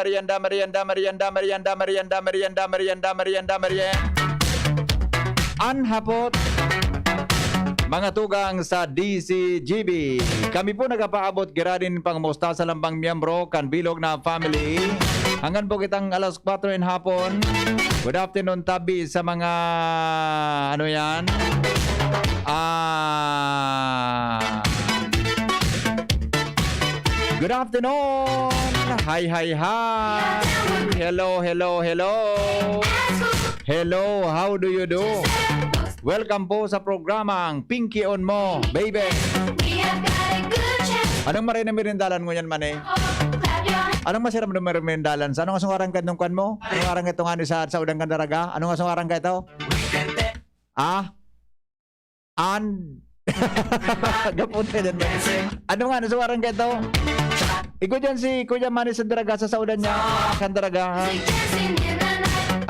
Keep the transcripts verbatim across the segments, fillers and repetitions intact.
merienda, merienda, merienda, merienda, merienda, merienda, merienda, merienda, merienda, merienda. An hapot, mga tugang sa D C G B. Kami po nagapaabot giranin pangumusta sa lambang miyembro kan bilog na family. Hanggang po kitang alas kwatro in hapon. Good afternoon, tabi sa mga, ano yan? Ah, good afternoon. Hi, hi, hi. Hello, hello, hello. Hello, how do you do? Welcome po sa programang Pinky on Mo, baby. Anong maray na merindalan ngunyan, mane? Anong masiram na merindalan? Sa anong asungaran ka itong kwan mo? Anong aran ka itong ano sa, sa udang kan daraga? Anong asungaran ka ito? Ah? And Gapunta dyan ba? Ano nga, nasuwaran ka ito? Igo dyan si Kuya Manny sa daraga, sa saudan niya. Kan daraga, ha?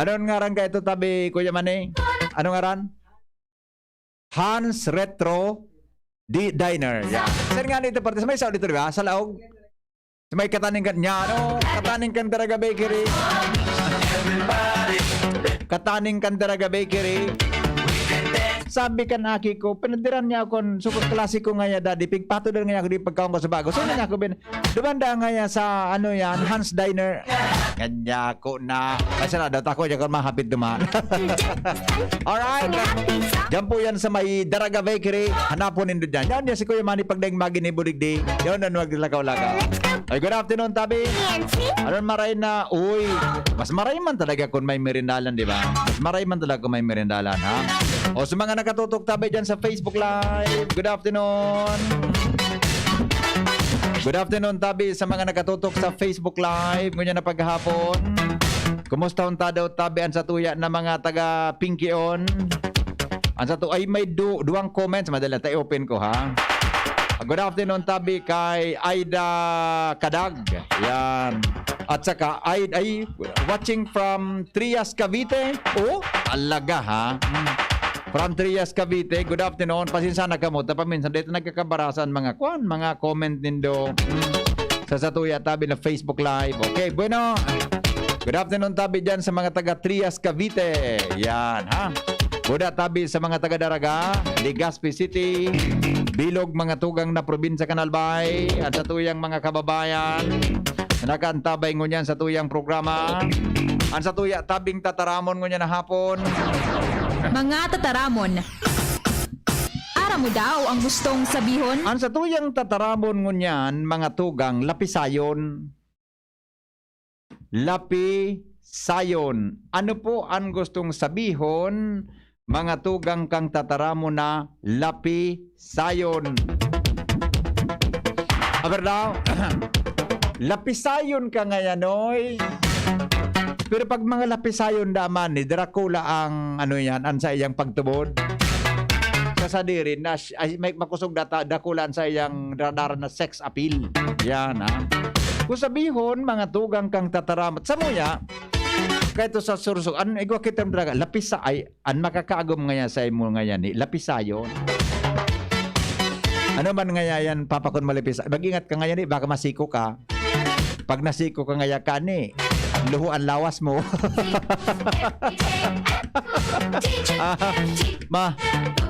Anong ngaran ka ito, tabi, Kuya Manny? Anong ngaran? Hans Retro Di Diner. Yeah. Saan nga nito, parte? Sa may saod dito, di ba? Sa laog? Sa may kataning kan niya, ano? Kataning kan Daraga Bakery. Kataning kan Daraga Bakery. Sabi kan aki ko, pinadiran niya ako, so, klase ko nga ya, daddy, pigpatod na nga ako di pagkaon ko sa bago. So, na ako, bin, dumanda nga ya sa, ano yan, Hans Diner. Kanya ko na. Kasi na, data ko, diyan ko mahapit duman. Alright. Diyan po yan sa may Daraga Bakery. Hanapon nindo dyan. Yan, yan si Kuya Manny pagdaing magin ni Budigdi. Yan, ano, maglakaw-lakaw. Ay, good afternoon, tabi. Aron maray na, uy, mas maray man talaga kung may merindalan, di ba? Mas maray man talaga kung may merindalan, ha? O sa mga nakatutok, tabi, dyan sa Facebook Live, good afternoon. Good afternoon, tabi, sa mga nakatutok sa Facebook Live, ngunyan na paghapon. Kumusta unta daw, tabi, an satuya na mga taga Pinkion? An sato ay may du-, duwang comments, madali, ta i-open ko, ha? Good afternoon, tabi, kay Aida Kadag. Yan. At saka, ay, ay, watching from Trias, Cavite. Oh, talaga, ha? Mm. From Trias, Cavite. Good afternoon. Pasensya na kamo, ta paminsan dito nagkakabarasan mga kwan, mga comment nindo. Mm. Sa satuya tabi na Facebook Live. Okay, bueno. Good afternoon, tabi, dyan sa mga taga Trias, Cavite. Yan, ha? Buda tabi sa mga taga Daraga, Legazpi City, bilog, mga tugang na probinsya kan Albay, at sa tuyang mga kababayan na nakaantabay ngunyan sa tuyang programa. An satuya tabing tataramon ngunyan na hapon. Mga tataramon. Aram mo daw ang gustong sabihon? An satuyang tataramon ngunyan, mga tugang, lapisayon. Lapisayon. Ano po an gustong sabihon, mga tugang, kan tataramon na lapisayon? Aber daw, lapisayon ka ngayon, oy. Pero pag mga lapisayon naman, ni Dracula ang, ano yan, ang sa iyang pagtubod. Sa sadiri, na, ay, may makusog data, dakula ang sa iyang radar na sex appeal. Yan, ha? Kung sabihon, mga tugang kang tataramat. Sa muya, kahit sa sursog, an igwa kita draga, lapisa ay, an makakaagom ngaya sa imo ngaya ni, lapisayon. Ano man ngaya yan, papakon malipis, mag-ingat ka ngaya ni, baka masiko ka. Pag nasiko ka ngaya kani, luho an lawas mo. Ah, ma,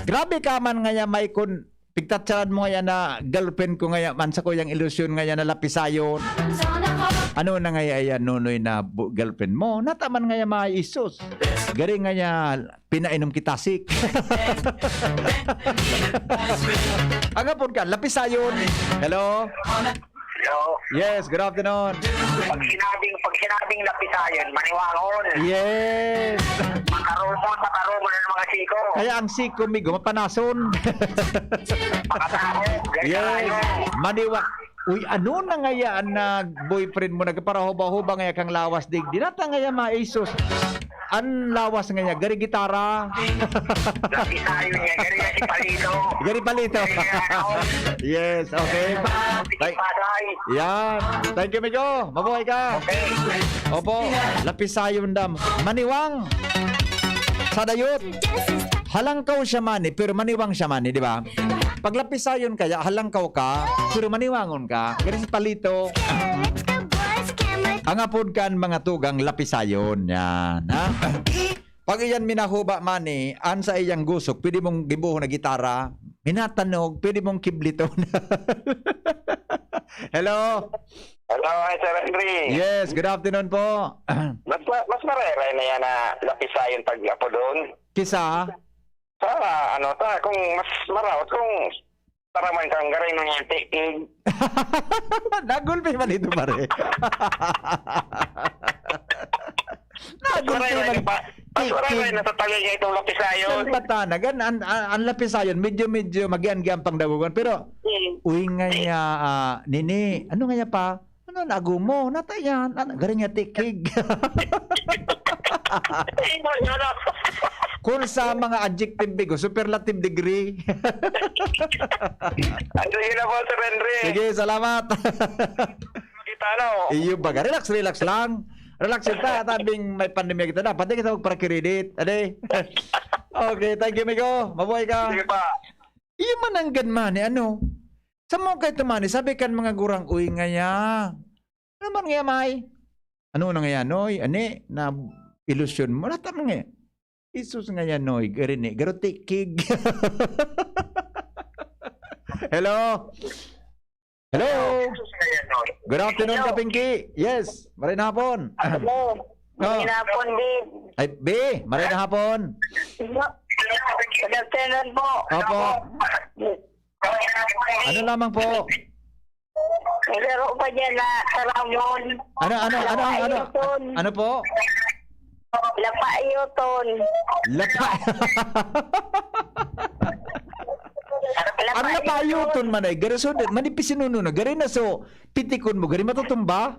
grabe ka man ngaya, may kun pigtatsaran mo ngaya na girlfriend ko ngaya man sa kuyang ilusyon ngaya na lapisayon. Ano na ngaya yan, Nonoy, na bu-, girlfriend mo? Nataman ngaya, mga isos. Gari ngaya, pinainom kita sik. Ang hapon ka, lapisayon. Hello? Hello? Yes, good afternoon. Pag sinabing, pag sinabing lapisayon, maniwangon. Yes. Makarumon, makarumon ang mga siko. Kaya ang siko, migo, mapanason. Makataho. Yes. Maniwa-, uy, ano na ngaya ang nag-boyfriend mo? Nagparahuba-huba ngaya kang lawas, digdi. Nata ngaya, mga isos. An lawas nga niya, gari gitara. Lapisayon niya, gari na si Palito. Gari Palito. Gari na, ano? Yes, okay. Sige, Bye. Pasay. Yan. Thank you, Migo. Mabuhay ka. Okay. Opo. Lapisayon dam. Maniwang. Sa dayot. Halangkaw siya man eh, pero maniwang siya man eh, di ba? Pag lapisayon kaya, halangkaw ka, pero maniwangon ka. Gari si Palito. Ang apod kan mga tugang lapisayon. Yan, ha? Pag iyan minahuba man eh, an sa iyang gusok, pwede mong gibuhon na gitara, minatanog, pwede mong kibliton. Hello? Hello, hi, Sir Henry. Yes, good afternoon po. Mas ma-, mas mareray na yan na lapisayon pag apodon. Kisa? Sa, ano, ta, kung mas maraot, kung taraman kang garing ng antiking. Nagulpi man ito, pare. Nagulpi Maray, man. Pa, pa, maray, maray, natatangay niya itong lapisayon. Salbatanan. Gan-, an, an, an lapisayon, medyo, medyo magian-gian pang dagogon. Pero, Hmm. uy nga niya, ah, nini, ano nga niya pa? Ano, nago mo? Nata yan. Ano, garing nga tikig. Ay, mo, yun, ah. Kung sa mga adjective, bigo, superlative degree. Ay, sige na po, Sir Henry. Sige, salamat. Kita, no? Iyo baga. Relax, relax lang. Relax ta, tabing may pandemya kita na. Pati kita magparakredit. Ade. Okay, thank you, Migo. Mabuhay ka. Sige pa. Iyo man ang ganman, eh, ano? Sa mga kayo man, eh, sabi kan mga gurang, "Uy, ngaya. Ano man ngaya, may? Ano na ngaya, noy? Ani, na ilusyon mo? Nata man ngaya?" Jesus ngaya, noy. Gari ni, garo tikig. Hello? Hello? Good afternoon, Hello. Kapingki. Yes, maray na hapon. Hello. Ah. Maray na hapon, Bib. Ay, Bi, maray na hapon. Good afternoon po. Opo. Ano lamang po? Laro pa dyan na karamon. Ano, ano, ano, ano? Lapayoton. Ano po? Lapayoton. Lapa-, ang lapayoton man ay, gari so, manipis si Nuno na, gari na so, pitikon mo, gari matutumba?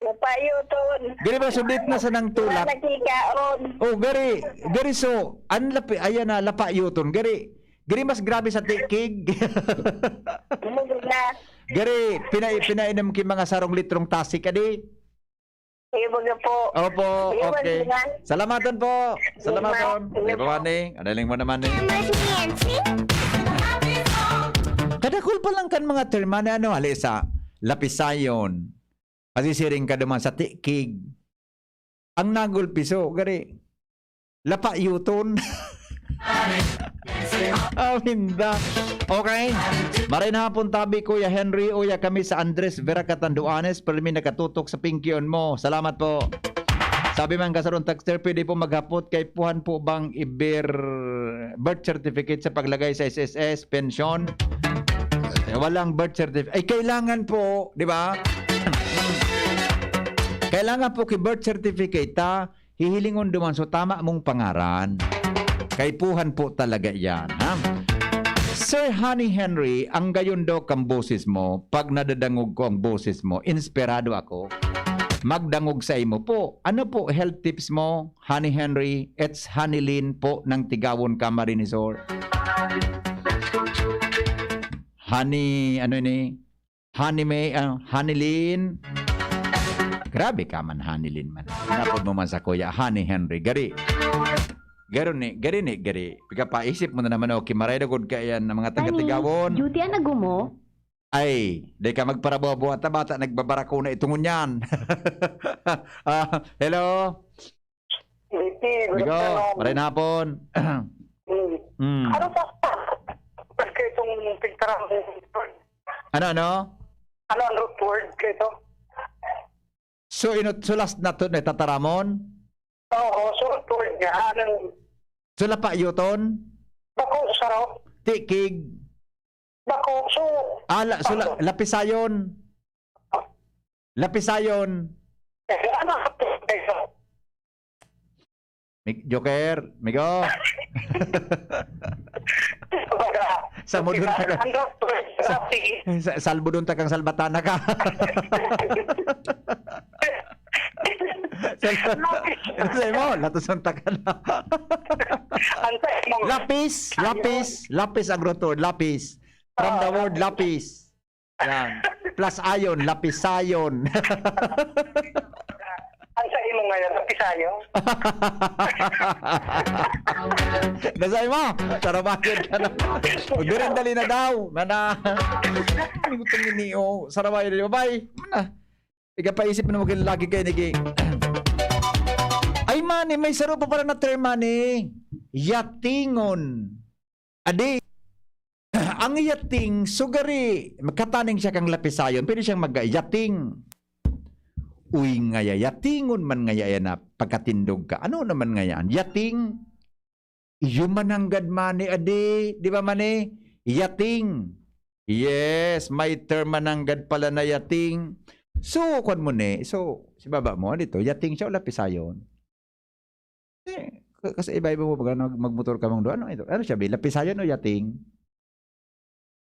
Lapayoton. Gari ba, sudit na sa nang tulak? Wala nakikaon. Oh, gari, gari so, ang lapi-, ayan na, lapayoton, gari, gari mas grabe sa tikig. Ano na? Gari, pina-, pinainom ki mga sarong litrong tasik, adi? Iyo, baga po. Opo, Iyo, okay. baga. Salamaton po. Salamaton. Salamat. Ay, pawani. Adaling mo naman eh. Kadakul pa lang kan mga term, ano, ano, halisa, lapisayon. Pasisiring ka duman sa tikig. Ang nagulpiso, gari. Lapayoton. Aminda. Okay. Maray na hapon, tabi, Kuya Henry. Uya kami sa Andres, Vera, Catanduanes. Pero mi nakatutok sa pingkion mo. Salamat po. Sabi man kasarong texter, pwede po maghapot kay puhan po bang ibir birth certificate sa paglagay sa S S S, pensyon? Eh, walang birth certificate. Ay, kailangan po, di ba? Kailangan po ki birth certificate, ta, hihilingon duman so tama mong pangaran. Kaipuhan po talaga yan, ha? Sir Honey Henry, ang gayon daw kang boses mo, pag nadadangog ko ang boses mo, inspirado ako. Magdangog sa imo po. Ano po health tips mo, Honey Henry? It's Honey Lynn po ng Tigawon, Camarines Sur. Honey, ano ini? Honey May, ah, Honey Lynn. Grabe ka man, Honey Lynn man. Napod mo man sa kuya, Honey Henry. Gari. Garo ni, gari ni, gari. Pagkapaisip mo na naman, okay, maray na gud ka yan ng mga taga-Tigawon. Honey, duty an ago mo? Ay, di ka magparabuha-buha ta, bata, nagbabarako na ito ngunyan. Ah, hello? Amigo, maray na hapon. Hmm. Hmm. Ano pa? Ano ang root word kito? So, inot-, so last na to, na tataramon? Oo, so root word niya. Anong So, lapayuton? Bako, saro. Tikig? Bako, so Ah, la-, so, la-, lapisayon. Lapisayon. Eh, ano? Mig-, Joker, migo. Samudon ka. Ano? Sa-, salbudon ta kang salbatana ka. Sal-, ano sa'yo mo? Latusan ta ka na. Lapis, lapis, lapis ang root word, lapis. From the word lapis. Yan. Plus iron, lapisayon. Ang sa imo ngayon, lapisayon? Nasay mo? Sarabayan ka na. Magdirin dali na daw. Mana. Ano itong ini, oh? Sarabayan na. Bye. Mana. Ikapaisip na maging lagi kayo, Niki. Ay, mani, may saro pa pala na term, mani. Yatingon. Adi, ang yating, sugari, kataning siya kang lapisayon, pwede siyang mag-, yating. Uy, ngaya, yatingon man ngaya yan na pagkatindog ka. Ano naman ngayaan? Yating, iyo mananggad mani, adi, di ba mani? Yating. Yes, may term mananggad pala na yating. So, kwan mo ni, so, si baba mo, dito, yating siya o lapisayon? Eh, ka-, kasi iba-iba mo, pag ano, magmotor ka mong doon, ano ito? Ano siya, be? Lapisayan o yating?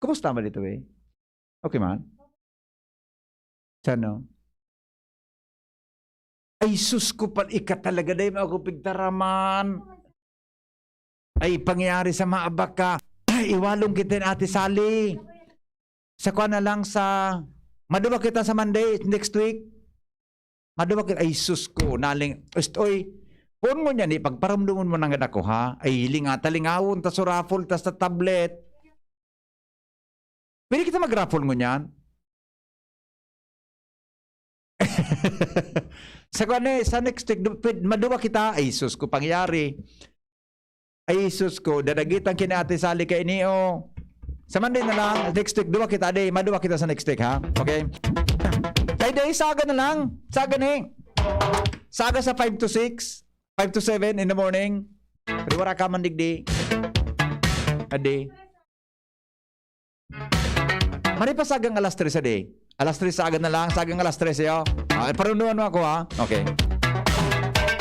Kumusta ba dito, be? Okay man? Siya, no? Ay, sus ko, pal-, ika talaga, dahil ako pigtaraman. Ay, pangyayari sa mga abak ka. Ay, iwalong kita ni Ate Sally. Sa kuwan na lang sa, maduwa kita sa Monday, next week. Maduwa kita, ay sus ko, naling, est-, oy, kun mo niya ni, pagparamdaman mo nang ako, ha? Ay, hiling ata, lingawon, ta sa raffle, ta sa tablet. Pwede kita mag-raffle ngunyan? Sa kuwan eh, sa next week, du-, pwed-, maduwa kita, ay sus ko, pangyayari. Ay, sus ko, dadagitan ki ni Ate Sally kaini, oh. Sa Monday na lang, next week, duwa kita, adi, maduwa kita sa next week, ha? Okay? Ay, di, saga na lang. Saga ni. Saga sa five to six, five to seven in the morning. Pero wala ka man digdi. Adi. Mari pa sagang alas tres a day. Alas tres sa aga na lang, sagang alas tres, yo. Ah, parunduan mo ako, ha? Okay.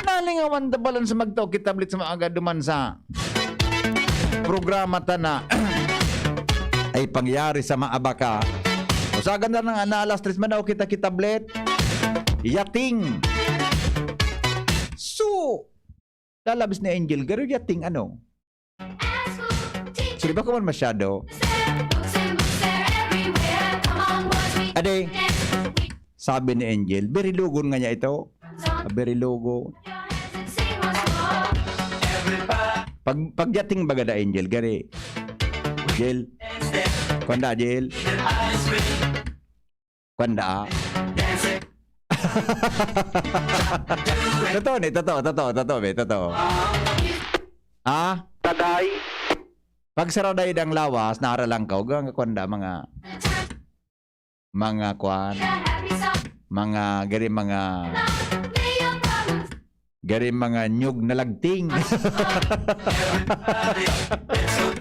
Nalingawan da balan sa magtao kita blit sa mga agaduman sa programa ta na ay pangyayari sa mga abaka. O sagan na lang na alas tres man daw kita kita blit. Yating. So, lalabis ni Angel, garo yating ano? Sige, bako man masyado. Ade, sabi ni Angel, birilugon nga niya ito. Ah, birilugo. Pag, pagdating baga da, Angel, gari. Jel. Kwanda, Jel. Kwanda. Totoo ni, totoo, totoo, totoo, be, totoo. Ha? Taday. Pag saraday dang lawas, naaralang ka, huwag kang kwanda, mga, mga kwan, mga, gari, mga, gari, mga nyug na lagting.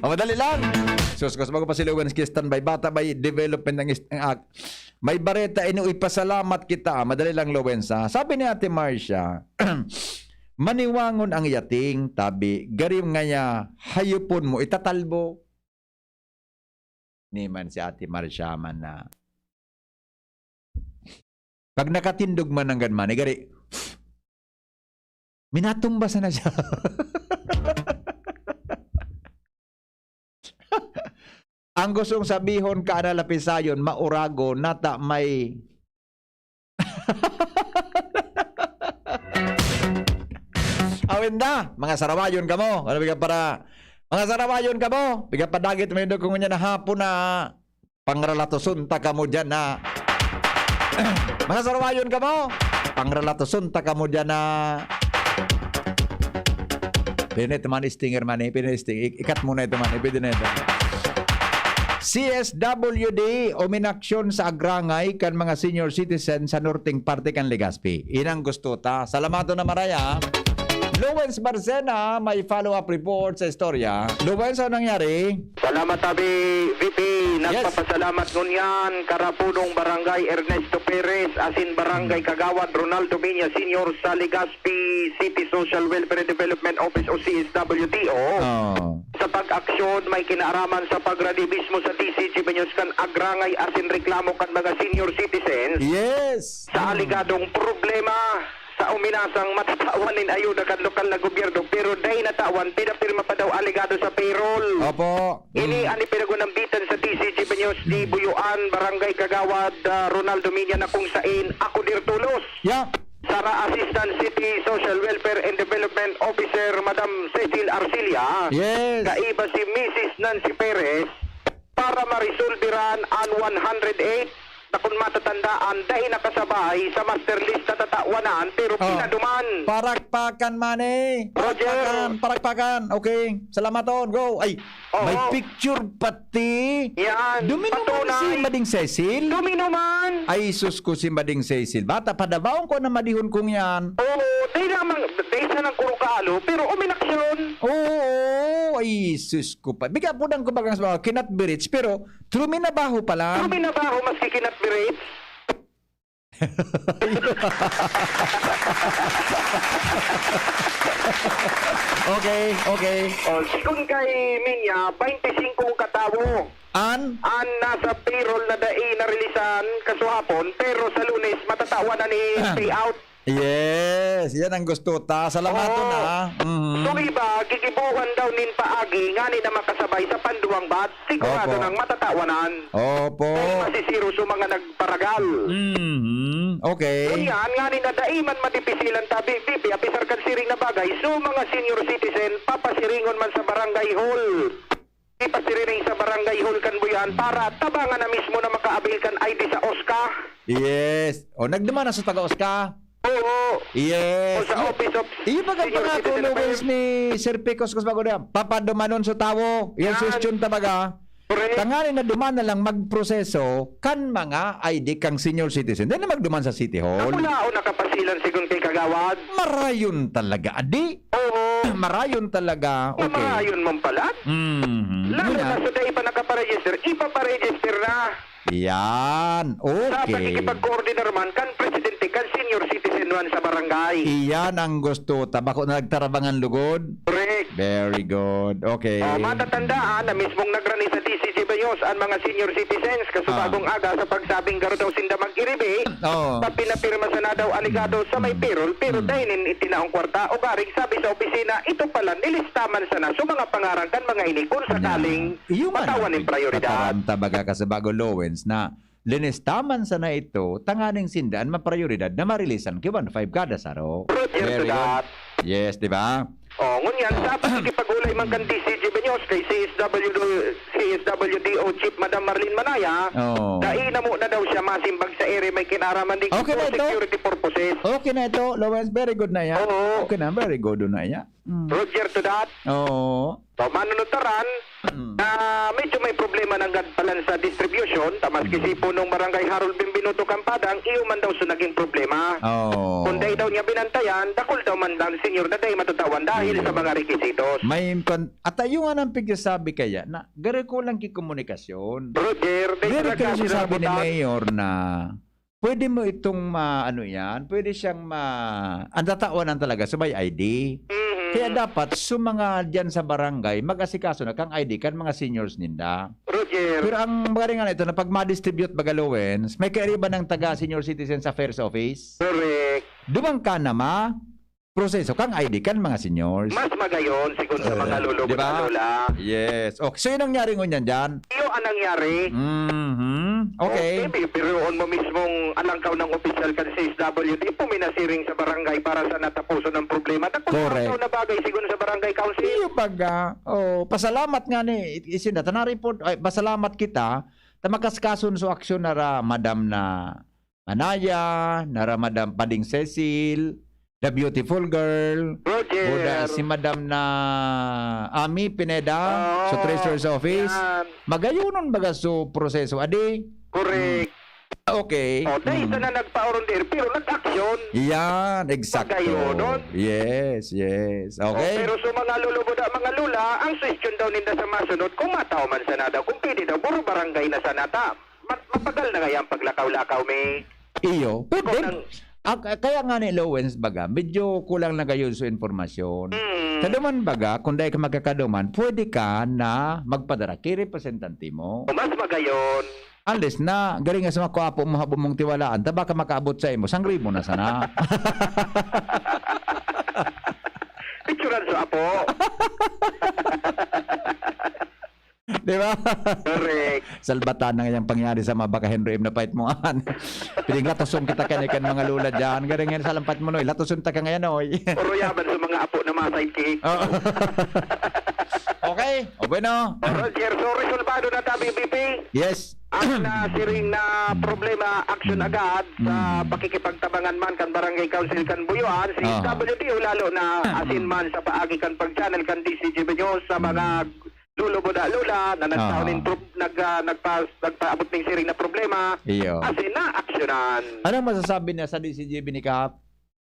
O, madali lang. Sus, kas bago pa si Lowens, standby. Bata by development ng ist-, ang ak-, may bareta, ino, ipasalamat kita. Madali lang, Lowens, ha? Sabi ni Ate Marcia, maniwangon ang yating, tabi, gari ngaya, hayupon mo, itatalbo. Ni man si Ate Marcia man na, pag nakatindog man ang ganman, eh, gari, minatumba sana siya. Ang gustong sabihon ka na lapisayon, maurago, nata may Awin da, mga sarawayon kamo. Ano, biga para, mga sarawayon kamo. Biga padagit mo yun kung niya na hapon na Pangralatoson ta kamo dyan na. Mga sarawayon kamo. Pangralatoson ta kamo dyan na. Pinit man, stinger man eh. Pinit stinger. Ik- ikat mo na ito man eh. Pwede na ito. C S W D, uminaksyon sa agrangay kan mga senior citizen sa norteng parte kan Legazpi. Inang gusto ta. Salamaton na maraya. Lowens Barcena, may follow-up report sa istorya. Lowens, ano nangyari? Salamat, Abi. V P, Yes. Nagpapasalamat ngunyan karapunong Barangay Ernesto Perez, asin Barangay Hmm. Kagawad Ronaldo Miña Senior sa Legazpi City Social Welfare and Development Office o C S W D O. Oh. Sa pag-aksyon, may kinaaraman sa pagradi mismo sa D C G News kan agrangay asin reklamo kan mga senior citizens Yes. sa Hmm. alegadong problema sa uminasang matatawan nin ayuda kan lokal na gobyerno, pero dai natawan, pinapirma pa daw alegado sa payroll. Opo. Ini Mm. an ipinagunambitan sa D C G News di Mm. Buyuan, Barangay Kagawad, ah, Ronaldo Miña, na kung sain ako dir tulos. Yeah. Sara Assistant City Social Welfare and Development Officer, Madam Cecil Arcilia, Yes. kaiba si Missus Nancy Perez, para maresolbiran an one hundred eight na kun matatandaan, dai nakasabay sa master list na tatawanan, pero Oh. pinaduman. Parakpakan man eh. Roger. Parakpakan, parakpakan. Okay, salamaton. Go. Ay, Oo. may picture pati. Yan. Duminuman Patunay. si Mading Cecil. Duminuman. Ay, sus ko si Mading Cecil. Bata pa, dabaon ko na madihon kong yan. Oo, dai lamang, dai sanang kurukalo, pero uminaksyon. Oo, oo. Ay, sus ko pa. Biga po ng kumbagang sa mga kinatbirits, pero truminabaho pa lang. Truminabaho, maski kinatbirits. Okay, okay. O, sigon kay Minya, baynte singko ang katawo. An? An nasa payroll na dai narilisan kasuhapon, pero sa Lunes, matatawan na ni Ah. payout. Yes, yan ang gusto ta. Salamaton Oo. na. Mhm. Kung iba, gigibuhan daw nin paagi ngani na makasabay sa panduwang bat, sigurado Opo. nang matatawanan. Opo. Dahil masisiro sa mga nagparagal. Mhm. Okay. Ngunyan, ngani na dai man madipisilan tabi, V P, apisar kan siring na bagay, so mga senior citizen, papasiringon man sa barangay hall. Ipasiriring sa barangay hall kan Buyan para tabangan na mismo na makaabil kan I D sa OSCA. Yes. O, nagduman na sa taga-OSCA? Oo. Yes. O sa Iyo, Office of iyo ba ang Senior pangako, Citizen Lowens, Affairs. ni Sir Picos Cosbago na, papadumanon sa tawo. Yung Yan. suggestion ta baga. Correct. Tanganing na duman na lang magproseso kan mga I D kang senior citizen. Dahil na magduman sa City Hall. Ang mulaon nakapasilan sigon kay Kagawad. Marayon talaga, adi? Oo. Marayon talaga. Na Okay. marayon man pala. Mhm. Lalo Yun na na. sa dai pa nakaparegister, ipaparegister na. Yan. Sa Okay. pakikipagkoordinar man kan presidente kan senior citizen man sa barangay. Iyan ang gusto ta. Bako na nagtarabangan lugod. Correct. Very good. Okay. Oh, matatandaan na mismong nagrani sa D C G Bayos ang mga senior citizens kasubagong Ah. aga sa pagsabing garo daw sinda mag-iribi. Oh. Papinapirma sana daw alegado sa may Mm. payroll, pero Mm. dahil nin itinaong kwarta o garing sabi sa opisina, ito pala nilista man sana sa mga pangaran kan mga ini kung Kanya, sakaling iyo man matawan ang ning prioridad. pagkataram ta baga ka sa bago, Lowens, na linista man sana ito, tanganing sinda an maprioridad na marilisan ki one five kada saro. Roger Very to good. that. Yes, di ba? Oh, ngunyan, sa pakikipag-ulay man kan D C G News kay C S W, C S W D O Chief Madam Marlene Manaya, Oo. dai na muna daw siya masimbag sa ere may kinaraman din Okay na for ito. security purposes. Okay na ito, Lowens. Very good na yan. Oo. Okay na, very good na yan. Mm. Roger to that. Oo. So, manunutaran Mm. na medyo may problema nanggad palan sa distribution, ta maski Mm. si punong barangay Harold Benvenuto Campadang, iyo man daw so naging problema. Oo. Kung dai daw niya binantayan, dakul daw man daw, senyor, na dai matatawan dahil Iyo. sa mga requisitos. May impan-, at ayun nga nang pigsasabi kaya na gari ko lang ki komunikasyon. Roger, dai Gari talaga kayo sila sabi ni nabutan. Mayor na pwede mo itong ma-, ano yan, pwede siyang ma-, ang tatawan talaga sa may I D. Mhm. Kaya dapat sa mga diyan sa barangay, mag-asikaso na kang I D kan mga seniors ninda. Roger. Pero ang magaling nga ito na pag ma-distribute baga, Lowens, may kairiba ng taga senior citizens affairs office. Correct. Duman ka na ma-proseso kang I D kan mga seniors. Mas magayon, sigon sa Eh, mga lolo di ba? at lola. Yes. Okay. So, yun ang nangyari ngunyan dyan? Iyo ang nangyari. Mhm. Okay. Okay, biruon mo mismong alangkaw ng opisyal kan C S W D, puminasiring sa barangay para sa natapuson ng problema. Dakul Correct. na bagay, sigon sa barangay council. Iyo baga. Oh, pasalamat nga ni, i-, isinda, ta na-report, ay, pasalamat kita, Ta makasakason so aksyon nara Madam na Manaya, nara Madam Pading Cecil, the beautiful girl, Roger. Buda, si Madam na Ami Pineda, Oo, so treasurer's office. yan. Magayonon baga so proseso, adi? Correct. Okay. O, dahil Mm. sa na nagpaorder, pero nag-aksyon. Yan, exacto. Magayonon. Yes, yes. O, Okay. pero sa mga lolo mo na, mga lola, ang suhestyon daw ninda sa masunod, kung matao man sana daw, kung pwede daw, puro barangay na sana ta. Mat- mapagal na nga yan paglakaw-lakaw, may... Iyo. Pwede. Kung ang- Ah, kaya nga ni Lowens baga, medyo kulang na gayon sa informasyon. Mm. Sa duman baga, kung dai ka magkakaduman, pwede ka na magpadara ki representante mo. O, mas magayon. Unless na, galing nga sa mga kuapo mo, habo mong tiwalaan, ta baka makaabot sa imo, sangri mo na sana. Picturan sa apo. Di ba? Correct. Salbatan na ngayang pangyari sa mga baka Henry M na pait mo, an. Piling latoson kita kan, kan mga lula dyan. Galing yan, salampat mo, noy. Latoson ta ka ngayon, oy. Puro yaman sa mga apo na mga sidekick. Oo. Okay. O bueno. Roger, so resolbado na ta, B B P. Yes. Ang nasiring na problema, action agad sa Mm. pakikipagtabangan man kan Barangay Council kan Buyuan, si Aha. W D O, lalo na asin man sa paagi kan pag-channel kan D C G B News sa mga lolo mo na lola na nagtaon Aha. nin pro-, nag, ah, nagpa-, nagpaabot ning siring na problema. Iyo. Asin na aksyonan. Anong masasabi niya sa D C G B ni Kap?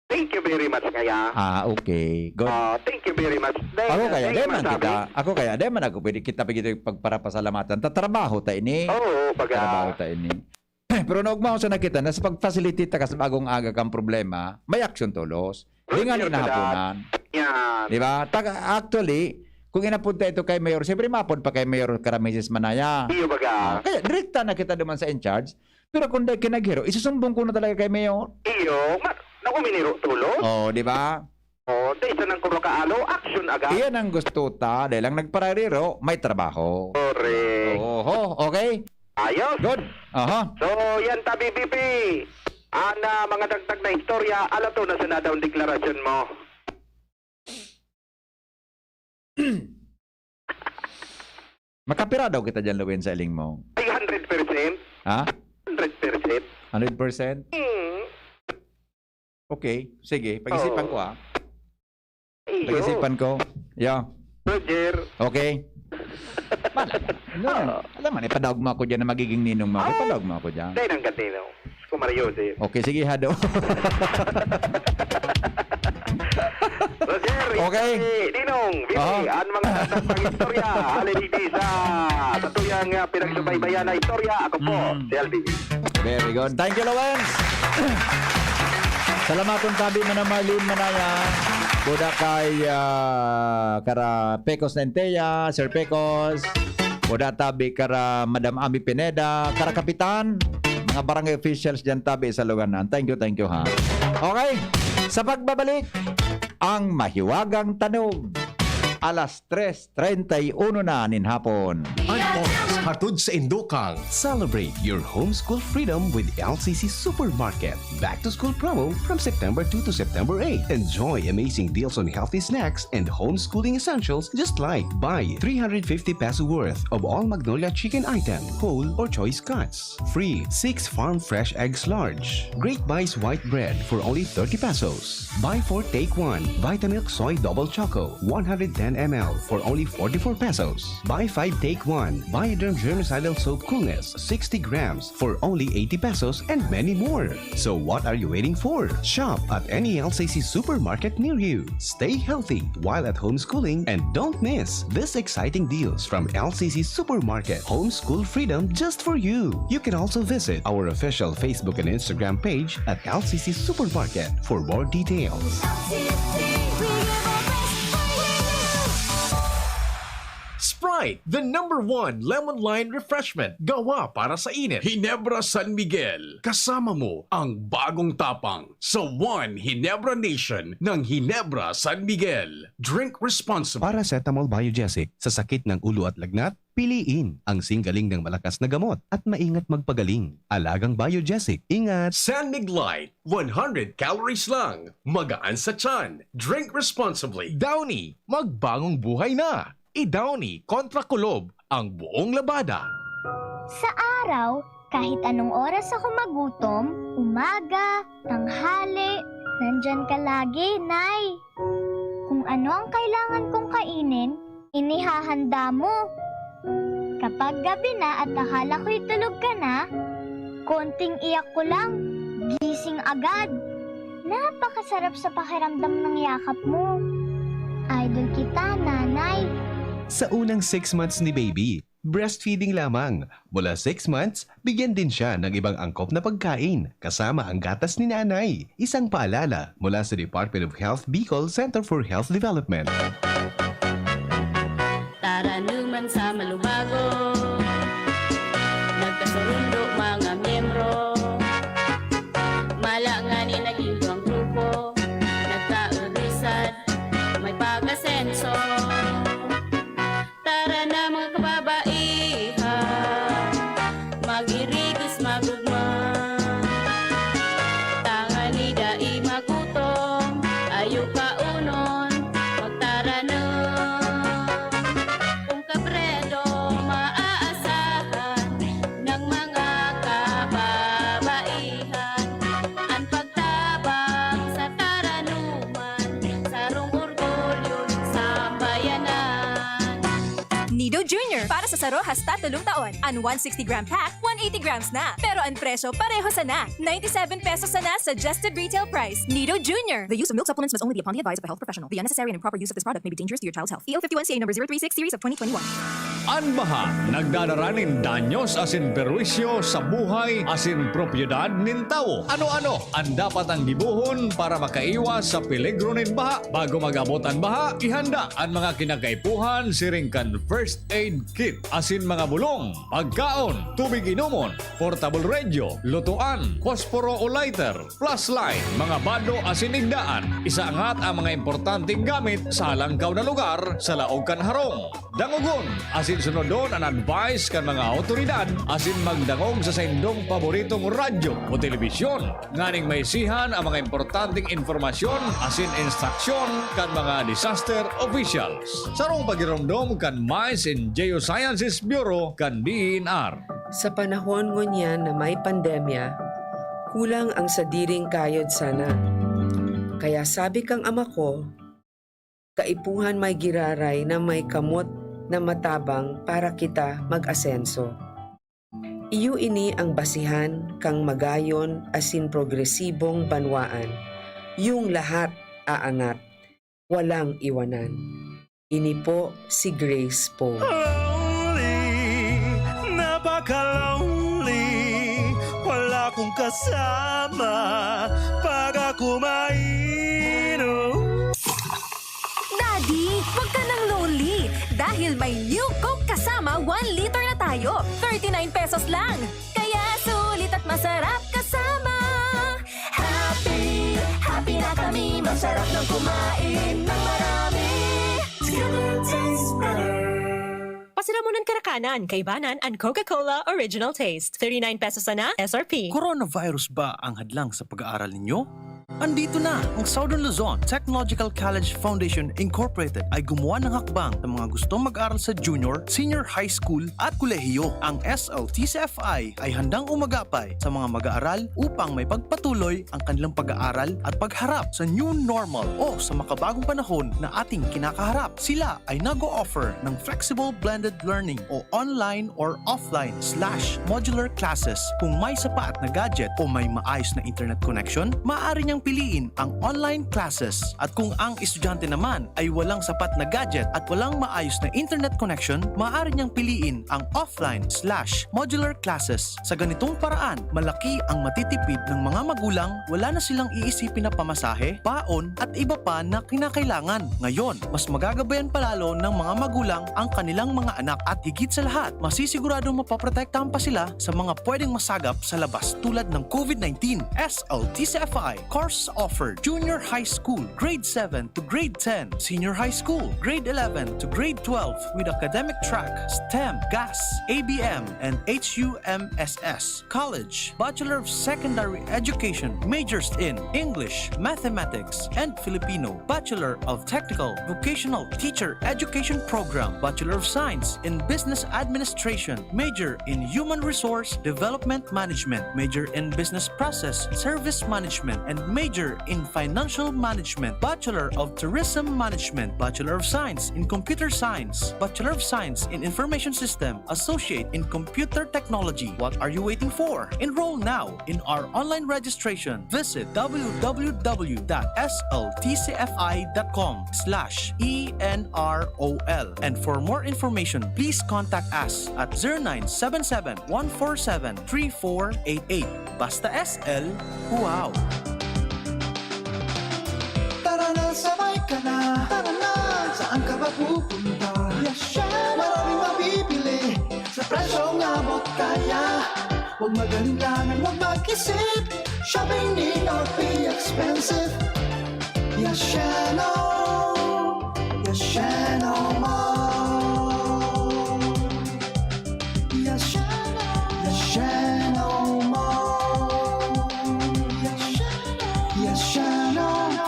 Thank you very much kaya. Ah, okay. Good. Ah, thank you very much. Dahil, Ako kaya, dahil di man masabi- kita, ako kaya, di man ako pwede kita pwede pagparapasalamatan. Tatrabaho ta ini. Oo, baga. Trabaho ta ini. Pero naugma ko sa nakita na sa pag-facilitate ta ka sa bagong aga kang problema, may aksyon tolos. Di nga Yun, ni nahaponan. Yan. Di ba? Taga, actually, kung inapod ta ito kay Mayor, siyempre mapod pa kay Mayor Karamises Manaya. Iyo baga. Oh, kaya direkta na kita naman sa in-charge. Pero kung dahil kinaghiro, isusumbong ko na talaga kay Mayor. Iyo, ma, naku, miniro tulos. Oh, di ba? Oh, dahil sa nang kurakaalo, action agad. Iyan ang gusto ta. Dahil ang nagparariro, may trabaho. Correct. Oho, okay? Ayos. Good. Aha. So, yan ta, B B P. Ang, ah, mga dagdag na istorya, alato na sa nadaong deklarasyon mo. Makapira daw kita dyan, Lawin, sa iling mo. Ay, hundred percent. Ha? Hundred percent. Hundred percent? Hmm. Okay. Sige. Pag-isipan Oo. ko, ah. Iyo. Pag-isipan ko. Yeah. Roger. Okay. Wala. Ano yan? Alam mo, ipadaog mo ako dyan na magiging ninong mo ako. Ipadaog mo ako dyan. Dahil ang gatino. Kumar Joseph. Okay, sige, hado. Roger, Okay. eh, Ninong, Bibi, Aha. Ang mga dagdag pang istorya, hali digdi sa, sa tuyang, ah, pinagsubaybayan na istorya. Ako po, Mm. si Alvin. Very good. Thank you, Lawens. Salamaton tabi, Mana Marlene Manaya. Buda kay, ah, kara Pecos Nentea, Sir Pecos. Buda tabi kara Madam Ami Pineda, kara Kapitan, mga barangay officials dyan tabi sa lugar na. Thank you, thank you, ha. Okay, sa pagbabalik, ang mahiwagang tanog. Alas tres treinta y uno na nin hapon. An oras hatod sa Indokang. Celebrate your homeschool freedom with L C C Supermarket. Back to school promo from September two to September eight. Enjoy amazing deals on healthy snacks and homeschooling essentials, just like buy three hundred fifty peso worth of all Magnolia chicken item, whole or choice cuts. Free six Farm Fresh Eggs Large. Great Buys White Bread for only thirty pesos. Buy four, take one Vitamilk Soy Double Choco, one hundred ten M L for only forty-four pesos. Buy five, take one Bioderm Germicidal Soap Coolness, sixty grams for only eighty pesos, and many more. So what are you waiting for? Shop at any L C C supermarket near you. Stay healthy while at homeschooling and don't miss these exciting deals from L C C Supermarket. Homeschool freedom just for you. You can also visit our official Facebook and Instagram page at L C C Supermarket for more details. L C C, we give our best for you. Sprite, the number one lemon lime refreshment. Gawa para sa init. Ginebra San Miguel. Kasama mo ang bagong tapang sa One Ginebra Nation ng Ginebra San Miguel. Drink responsibly. Paracetamol Biogesic sa sakit ng ulo at lagnat, piliin ang singgaling ng malakas na gamot at maingat magpagaling. Alagang Biogesic, ingat! San Mig Light, one hundred calories lang. Magaan sa tiyan. Drink responsibly. Downy, magbagong buhay na! I-Downy kontra kulob ang buong labada. Sa araw, kahit anong oras ako magutom, umaga, tanghali, nandyan ka lagi, Nay. Kung ano ang kailangan kong kainin, inihahanda mo. Kapag gabi na at akala ko'y tulog ka na, konting iyak ko lang, gising agad. Napakasarap sa pakiramdam ng yakap mo. Idol kita, Nanay. Sa unang six months ni baby, breastfeeding lamang. Mula six months, bigyan din siya ng ibang angkop na pagkain, kasama ang gatas ni nanay. Isang paalala mula sa Department of Health Bicol Center for Health Development. Taranuman sa malubago, nagkasurundo mga miyembro. Mala ngani naging duwang grupo, nagkaurusan, may pag-asenso. Tara na, mga kababaihan, mag-irigos, magugma. Tangani dai magutom, ayo kaonon, magtaranom. Kung kabredo maaasahan ng mga kababaihan, an pagtabang sa taranuman, sarong orgulyo nin sambayanan. Nido Junior para sa saro hasta tolong taon. An one sixty gram pack, one eighty grams na. Pero an presyo pareho sana. Ninety-seven pesos sana suggested retail price. Nido Junior. The use of milk supplements must only be upon the advice of a health professional. The unnecessary and improper use of this product may be dangerous to your child's health. E O fifty-one C A number zero three six series of twenty twenty-one. An baha nagdadara nin danyos asin perwisyo sa buhay asin propiedad nin tawo. Ano-ano an dapat ang gibohon para makaiwas sa peligro nin baha? Bago mag-abot an baha, ihanda an mga kinakaipuhan siring kan first aid kit asin mga bulong, pagkaon, tubig inomon, portable radio, lutoan, posporo o lighter, flashlight, mga bado asin igdaan. Isaangat ang mga importanteng gamit sa halangkaw na lugar sa laog kan harong. Dangogon asin sunodon an advice kan mga awtoridad asin magdangog sa saindong paboritong radyo o telebisyon nganing maisihan ang mga importanteng impormasyon asin instruksyon kan mga disaster officials. Sarong pagiromdom kan Mines and Geosciences Bureau kan D E N R. Sa panahon ngunyan na may pandemya, kulang ang sadiring kayod sana. Kaya sabi kang ama ko, kaipuhan may giraray na may kamot na matabang para kita mag-asenso. Iyo ini ang basihan kang magayon asin progresibong banwaan, yung lahat aangat, walang iwanan. Ini po si Grace Poe. Lonely, napaka-lonely. Wala kong kasama pag ako mainom. Daddy, wag ka nang lonely dahil may New Coke kasama one liter na tayo. Thirty-nine pesos lang. Kaya sulit at masarap kasama. Happy, happy na kami. Masarap ng kumain ng marami. Together tastes better. Pasiramonan Karakanan, Kaibanan, and Coca-Cola Original Taste. Thirty-nine pesos sana, S R P. Coronavirus ba ang hadlang sa pag-aaral ninyo? Andito na ang Southern Luzon Technological College Foundation Incorporated ay gumawa ng hakbang sa mga gustong mag-aral sa junior, senior high school at kolehiyo. Ang S L T C F I ay handang umagapay sa mga mag-aaral upang may pagpatuloy ang kanilang pag-aaral at pagharap sa new normal o sa makabagong panahon na ating kinakaharap. Sila ay nag-o-offer ng flexible blended learning o online or offline slash modular classes. Kung may sapat na gadget o may maayos na internet connection, maaari niyang piliin ang online classes. At kung ang estudyante naman ay walang sapat na gadget at walang maayos na internet connection, maaari niyang piliin ang offline slash modular classes. Sa ganitong paraan, malaki ang matitipid ng mga magulang, wala na silang iisipin na pamasahe, baon, at iba pa na kinakailangan. Ngayon, mas magagabayan palalo ng mga magulang ang kanilang mga anak at higit sa lahat, masisiguradong mapoprotektahan pa sila sa mga pwedeng masagap sa labas tulad ng COVID nineteen. S L T C F I, Course offered: junior high school, grade seven to grade ten, senior high school, grade eleven to grade twelve, with academic track, STEM, GAS, A B M, and H U M S S. College: Bachelor of Secondary Education, majors in English, Mathematics, and Filipino. Bachelor of Technical Vocational Teacher Education Program, Bachelor of Science in Business Administration, major in Human Resource Development Management, major in Business Process Service Management, and major in Financial Management, Bachelor of Tourism Management, Bachelor of Science in Computer Science, Bachelor of Science in Information System, Associate in Computer Technology. What are you waiting for? Enroll now in our online registration. Visit w w w dot s l t c f i dot com slash e n r o l. And for more information, please contact us at zero nine seven seven, one four seven, three four eight eight. Basta S L, wow! Tara na, sabay ka na. Tara na, saan ka ba pupunta? Yasha! Maraming mabibili sa presyong abot kaya. Huwag mag-alinlangan, huwag mag-isip. Shopping need not be expensive. Yashano! Yashano Mall! Yashano! Yashano Mall! Yashano! Yashano!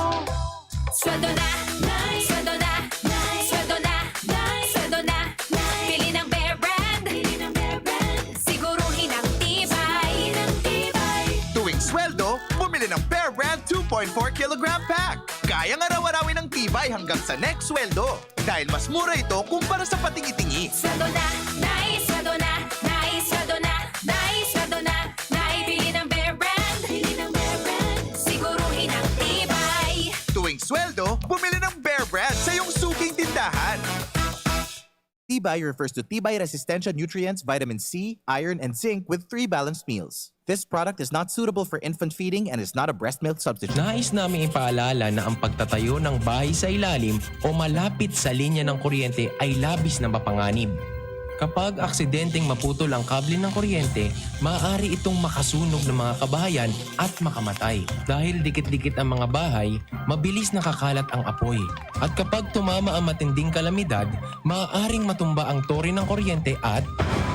Sweldo na, Nay! Sweldo na, Nay! Sweldo na, Nay! Sweldo na, Nay! Bili ng Bear Brand! Bili ng Bear Brand! Siguruhin ang tibay! Siguruhin ang tibay! Tuwing sweldo, bumili ng Bear Brand two point four kilogram pack. Kayang araw-arawin ang tibay hanggang sa next sweldo. Dahil mas mura ito kumpara sa patingi-tingi. Sweldo na, Nay! Sweldo na, Nay! Sweldo na, Nay! Sweldo na, Nay! Bili ng Bear Brand! Bili ng Bear Brand! Siguruhin ang tibay! Tuwing sweldo, bumili ng Bear Brand sa iyong suking tindahan. Tibay refers to tibay resistensya nutrients, vitamin C, iron, and zinc with three balanced meals. This product is not suitable for infant feeding and is not a breast milk substitute. Nais naming ipaalala na ang pagtatayo ng bahay sa ilalim o malapit sa linya ng kuryente ay labis na mapanganib. Kapag aksidenteng maputol ang kable ng kuryente, maaari itong makasunog ng mga kabahayan at makamatay. Dahil dikit-dikit ang mga bahay, mabilis nakakalat ang apoy. At kapag tumama ang matinding kalamidad, maaaring matumba ang tore ng kuryente at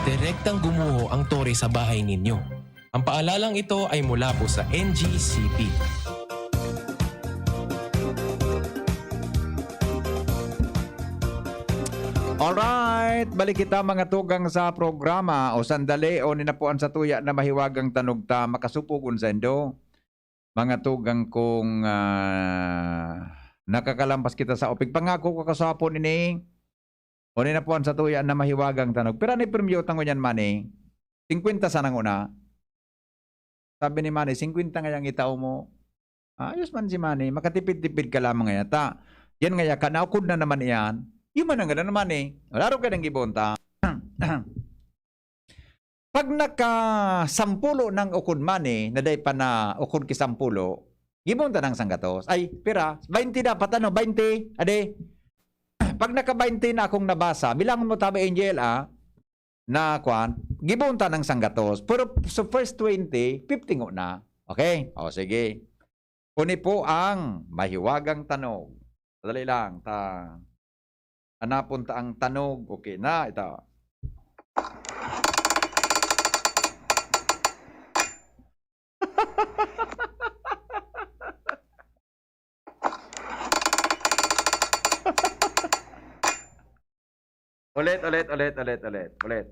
direktang gumuho ang tore sa bahay ninyo. Ang paalalang ito ay mula po sa N G C P. Alright, balik kita, mga tugang, sa programa. O sandali, o ninapuan sa tuya na mahiwagang tanog ta, makasupogon sa indo. Mga tugang kong, ah, nakakalampas kita sa opig. Pangako ko kasapon ini, o ninapuan sa tuya na mahiwagang tanog. Pero ano yung premyo tango niyan, Manny? Singkwenta sana nguna. Sabi ni Manny, "Singkwenta ngayang itao mo." Ah, ayos man si Manny, makatipid-tipid ka lamang ngaya. Ta, yan ngaya, kanaukod na naman iyan. Yun man ang ganda naman eh. Wala rin ka nang gibon, ta. Pag nakasampulo ng ukod, Manny, na dai pa na ukod ki sampulo, gibon ta ng sanggatos. Ay, pira? Baynte dapat, ano? Baynte? Ade? Pag naka-baynte na akong nabasa, bilangon mo tabi, Angel, ah, na kwan, gibon ta ng sanggatos. Pero sa first twenty, fifty nguna. Okay? O, sige. Kuni po ang mahiwagang tanog. Madali lang. Ta, hanapon ta ang tanog. Okay na, ito. Ulit, ulit, ulit, ulit, ulit. Ulit.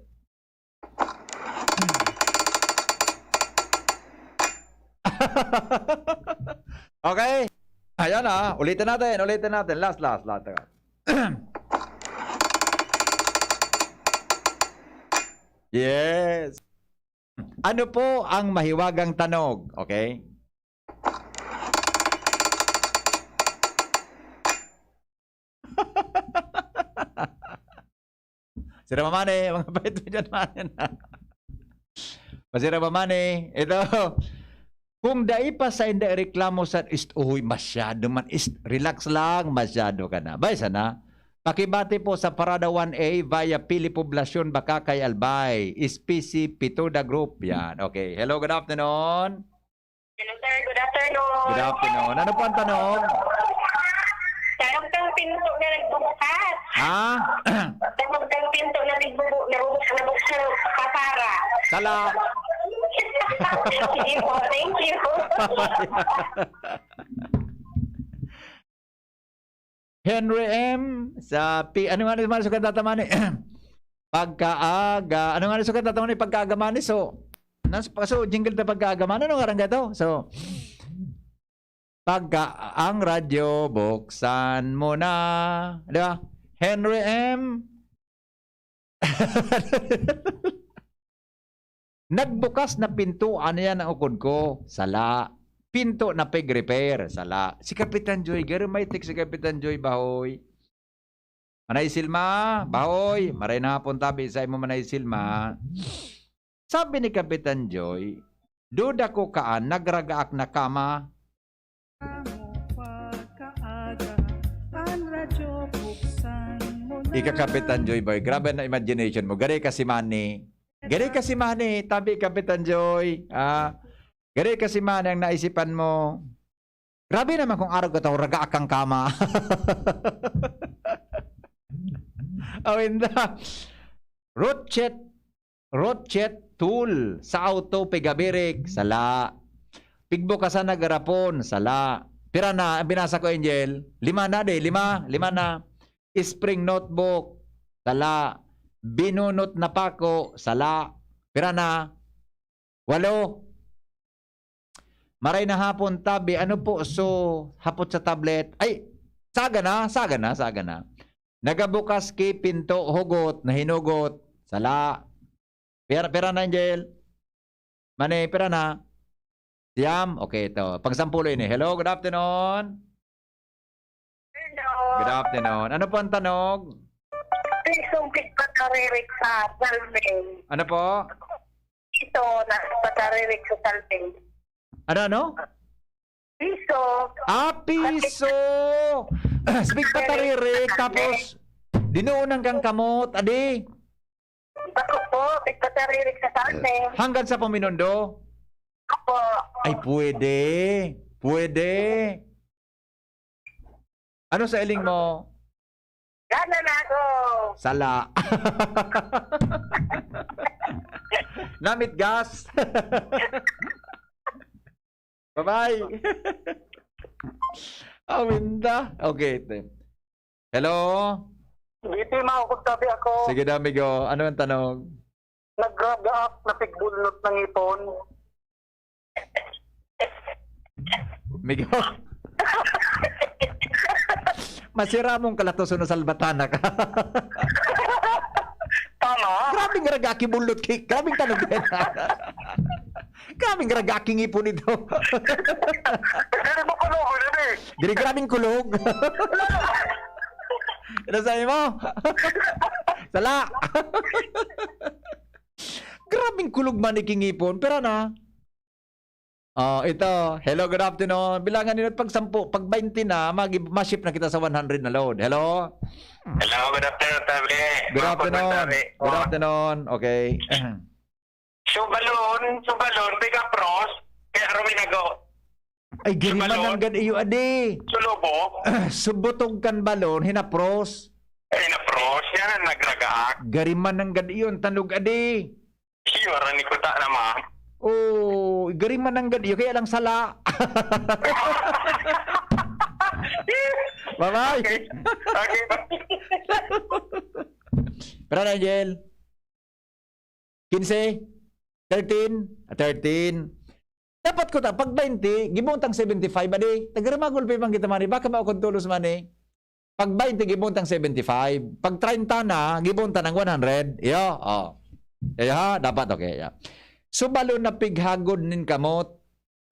Okay. Ayan, ah. Ulitin natin, ulitin natin. Last, last, last. Teka. Yes. Ano po ang mahiwagang tanog? Okay? Sira mamani, mga pait mo dyan, mani na. Masira mamani. Ito, kung dai pa sainda reklamo sa ist-, uy, masyado man, ist-, relax lang, masyado ka na. Bay, sana, pakibati po sa Parada one A via Pili Poblacion, Bacacay, Albay, S P C Pitoda Group. Yan, okay. Hello, good afternoon. Hello, sir. Good afternoon. Good afternoon. Ano po ang tanong? Tanong kang pinto na nagbubukas. Ha? Tanong kang pinto na nagbubu-, nagbubukas, nagbubukas, pasara. Sala. Sige po. Thank you. Henry M. Sa P-, ano nga naman sukat tataman ni? Pagkaaga. Ano nga sukat tataman ni? Pagkaaga man ni. So, nas-, so, jingle ta pagkaaga man. Ano nga rin to? So, pagka ang radyo, buksan mo na. Di ba? Henry M. Nagbukas na pinto, ano yan ang ukod ko? Sala. Pinto na pig-repair, sala. Si Kapitan Joy, garo may text si Kapitan Joy, bahoy. Manay Silma, bahoy. Maray na hapon tabi sa imo, Manay Silma. Sabi ni Kapitan Joy, duda ko kaan, nagragaak na kama. Pagkaaga, ang radyo, buksan mo na. Ika, Kapitan Joy Boy, grabe na imagination mo. Gari ka si Manny. Gari ka si Manny, tabi, Kapitan Joy. Ah, gari ka si Manny ang naisipan mo. Grabe naman kung araw ka tao, raga akang kama. Awinda. Rotchet, rotchet tool sa auto, pigabirik, sala. Pigbukasan na garapon, sala. Pira na, ang binasa ko, Angel? Lima na, di? Lima? Lima na. Spring notebook, sala. Binunot na pako, sala. Pira na? Walo. Maray na hapon, tabi. Ano po? So, hapot sa tablet. Ay, saga na, saga na, saga na. Nagabukas ki pinto, hugot, nahinugot. Sala. Pira, pira na, Angel? Mani, pira na? Siyam? Okay, ito. Pang-sampulo ini. Hello, good afternoon. Hello. Good afternoon. Ano po ang tanog? Pisong pigpataririk sa salming. Ano po? Ito, na pagpataririk sa salming. Ano, ano? Piso. Ah, piso! Pigpataririk, tapos dinuunan kang kamot, adi? Bako po, pigpataririk sa salming. Hanggang sa paminondo? Opo. Ay, pwede. Pwede. Ano sa iling mo? Gana na ako. Sala. Namit gas. Bye-bye. Awinda. Okay, ito. Hello? Biti, maukod tabi ako. Sige daw, amigo. Ano ang tanong? Nagragaak na pigbulnot ng ipon. Migo. Masira mong kalatos no salbatana ka. Tama. Grabing ragaki bulot ki. Grabing tanong din. Grabing ragaki ngipon ito. Dali mo kulog, ano eh? Dili, grabing kulog. Ano sabi mo? Sala. Grabing kulog man ni King Ipon. Pero na. Oh, ito. Hello, good afternoon. Bilangan nila pag sampu, pag baynte na, mag-, ma-shift na kita sa one hundred na load. Hello? Hello, good afternoon, Tabi. Good Mga afternoon. Tabi. Good Oh. afternoon. Okay. Subalon, subalon, piga pros, kaya ruminago. Ay, giriman Subalon. Ang gad iyo, adi. Sulubo. Subutog kan balon, hinapros. Ay, napros. Yan ang nagragaak. Gariman ang gad iyo, ang tanog, adi. Iyo, aran ni Kuta na, ma'am. Oh, gariman ang gad iyo, kaya lang sala. Bye-bye. Okay. Okay. Pero, Nigel, quince, thirteen, ah, thirteen. Dapat ko ta, pag twenty, gibuntang seventy-five, adi, tagarmagol pa man kita, mani, baka maukod tulos, mani. Pag twenty, gibuntang seventy-five. Pag treinta na, gibuntang ng one hundred. Iyo, oh. Iyo, ha? Dapat, okay, yeah. So, balo na pighagod nin kamot.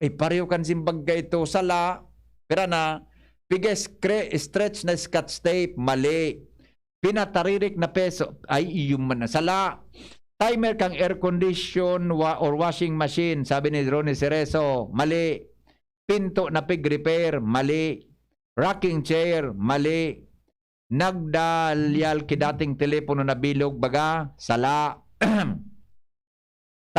Ay, pareho kan simbag ka ito. Sala, pira na, piga scre-, stretch na scotch tape, mali. Pinataririk na peso, ay, iyo man na. Sala, timer kang air condition wa-, or washing machine, sabi ni Ronnie Cerezo, mali. Pinto na pig repair, mali. Rocking chair, mali. Nagdalyal ki dating telepono na bilog, baga, sala.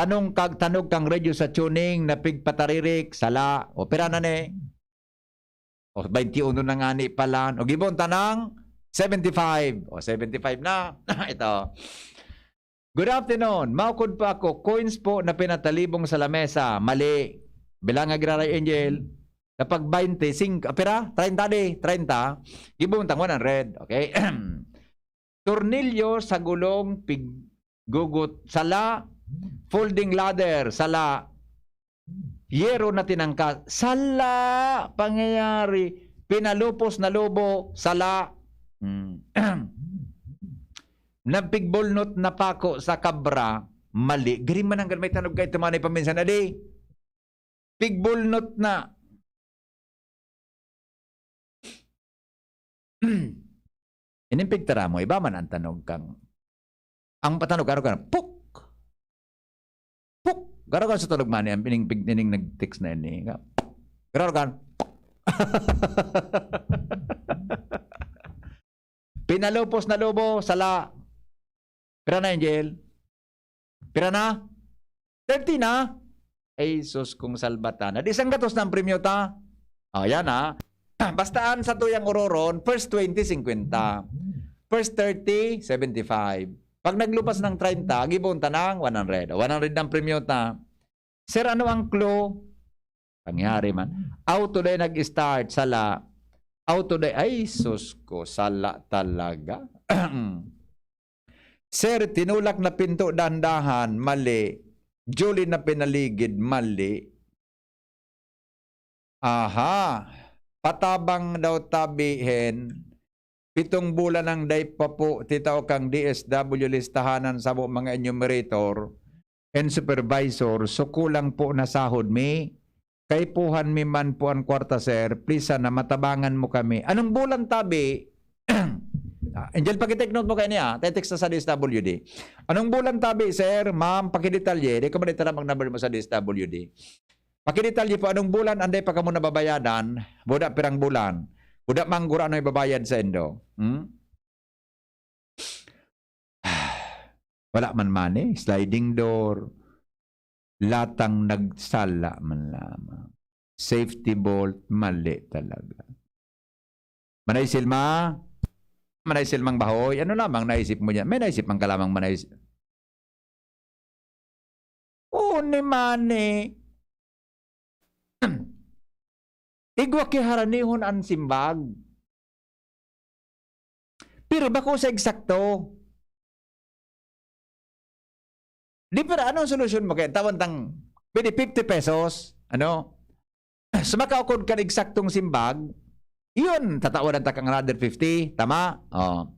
Tanong kag tanog kang radyo sa tuning na pigpataririk, sala. O, pira na ni? O, twenty-one na nga ni pala. O, gibon ta ng seventy-five. O, seventy-five na. Ito. Good afternoon. Maukod po ako. Coins po na pinatalibong sa lamesa. Mali. Bilang nga giraray, Angel. Kapag twenty-five, ah, pira? Treinta di. Treinta. Gibon tang one hundred. Okay? Tornilyo sa gulong, piggugot, sala. Folding ladder, sala. Yero na tinangka, sala. Pangyayari, pinalupos na lobo, sala. Hmm. Nagpigbulnot na pako sa kabra, mali. Gari man ang may tanog kay tumanay paminsan, adi. Pigbulnot na. Ining pigtara mo, iba man ang tanog kang, ang patanog, garo ka na, puk! Puk! Garo ka sa tanog man, ang pining, pig-, ining nag-text na ini. Garo ka, puk! Pinalupos na lobo, sala. Pira na, Angel? Pira na? Thirty na? Ay, sus, kung salbatan. Di sanggatos na ang premyo ta? O, yan, ha. Basta ang sa tuyang ororon, first twenty, singkwenta. First thirty, seventy-five. Pag naglupas ng treinta, gibon ta ng one hundred. O, one hundred ang premyo ta. Sir, ano ang clue? Pangyari man. Auto day nag-start, sala. Auto day, ay, sus ko, sala talaga. Sir, tinulak na pinto dahan-dahan, mali. Julie na pinaligid, mali. Aha. Patabang daw tabihin, pitong bulan ang day pa po, titao kang D S W listahanan sa mga enumerator and supervisor, so kulang po na sahod mi. Kaipuhan mi man po an kwarta, sir. Please, sana matabangan mo kami. Anong bulan tabi? Ah, Angel, paki-take note mo kaini, ah. Te-text na sa D S W D. Anong bulan tabi, sir? Ma'am, pakidetalye. Di ko man itaram ang number mo sa D S W D. Pakidetalye po, anong bulan anday pa kamo nababayadan? Buda pirang bulan? Buda manggura ano ibabayad sa indo? Hmm? Wala man money, sliding door, latang nagsala man lamang. Safety bolt, mali talaga. Manay Silma, Manay Silmang Bahoy, ano lamang naisip mo diyan? May naisip man ka lamang, Manay S-, Oo, ni money. Igwa ki haranihon an simbag. Pero bako sa eksakto. Di, pero anong solusyon mo kaya? Tawan tang, pwede fifty pesos, ano? So, makaukod kan eksaktong simbag, yun, tatawan ta kang another fifty, tama? Oh.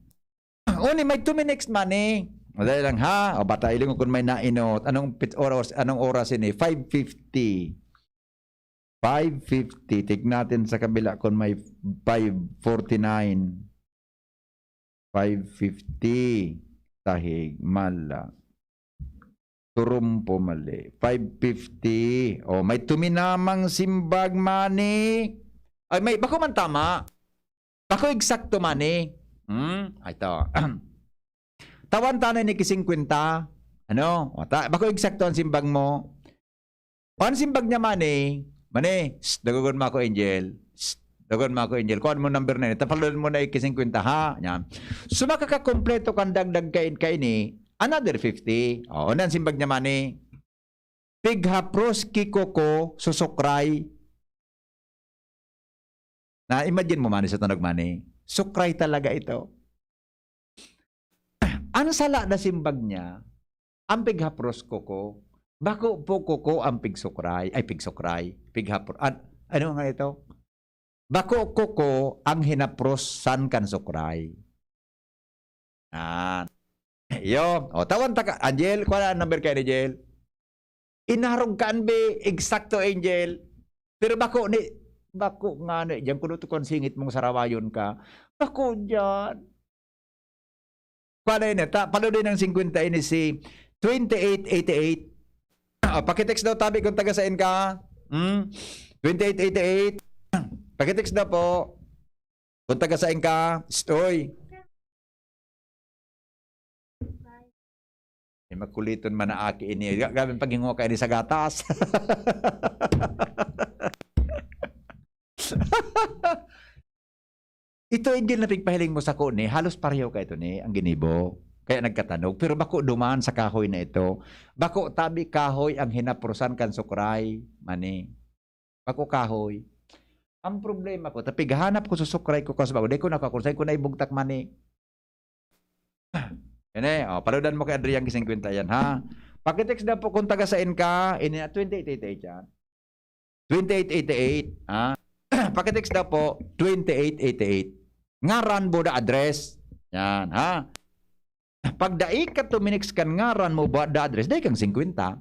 Uni, may two minutes man eh. Madali lang, ha? O, bata, ilingon kun may nainot. Anong pit-, oras, anong oras ini? Five fifty. Five fifty. Tig natin sa kabila kung may five forty-nine. Five fifty. Tahig, mala. Turumpo, mali. Five fifty. Oh, may tuminamang simbag money. Ay, may, bako man tama. Bako eksakto money. Hmm? Ito. Tawan tanay ni kisingkwenta. Ano? O, ta-, bako eksakto ang simbag mo. Ang simbag niya, Manny, Manny, shh, dagogon mo ako, Angel. Shh, dagogon mo ako, Angel. Kuhaan mo number na yun. Tapalon mo na ikisingkwenta, ha? Yan. So, makakakompleto kang dagdag kain, kaini, another fifty. O, ano ang simbag niya, Manny? Pighapros ki koko, susukray. Na-imagine mo, Manny, sa tunog, Manny? Sukray talaga ito. Ang sala na simbag niya, ang pighapros koko, bako po koko ang pigsukray, ay, pigsukray, pighapro-, an-, ano nga ito? Bako koko ang hinapros san kan sukray. Ah. Yo, o, tawan ta ka, Angel, kuha na ang number kayo ni Angel. Inarog ka, Anbi, eksakto, Angel. Pero bako ni, bako nga ni, diyan ko nutukon singit mong sarawayon ka. Bako diyan. Paano yun eh? Ta-, paano din ang singkwenta ini si twenty-eight eighty-eight? Ah, pakitext daw tabi kung taga saan ka. Hmm? Twenty-eight eighty-eight. Pakitext daw po. Kung taga saan ka. Stoy. Ay, makuliton man na aki ini. Ga-, grabe ang paghingoka ini sa gatas. Ito, Angel, na pigpahiling mo sako ni, halos pareho ka ito ni, ang ginibo. Kaya nagkatanog. Pero bako duman sa kahoy na ito. Bako tabi kahoy ang hinaprosan kan sukray, mani. Bako kahoy. Ang problema ko, ta pighanap ko sa sukray ko, kas bago, di ko nakakursahin ko na ibugtak, mani. Yan eh, oh, paludan mo kay Adrian Gisingkwenta yan, ha? Pakitext daw po kung taga sain ka, ini na twenty-eight eighty-eight yan. Twenty-eight eighty-eight, ha? Pakitext daw po, twenty-eight eighty-eight. Ngaran mo da address. Yan, ha? Pag dai ka tuminext kan ngaran mo ba da address, dai kang singkwenta.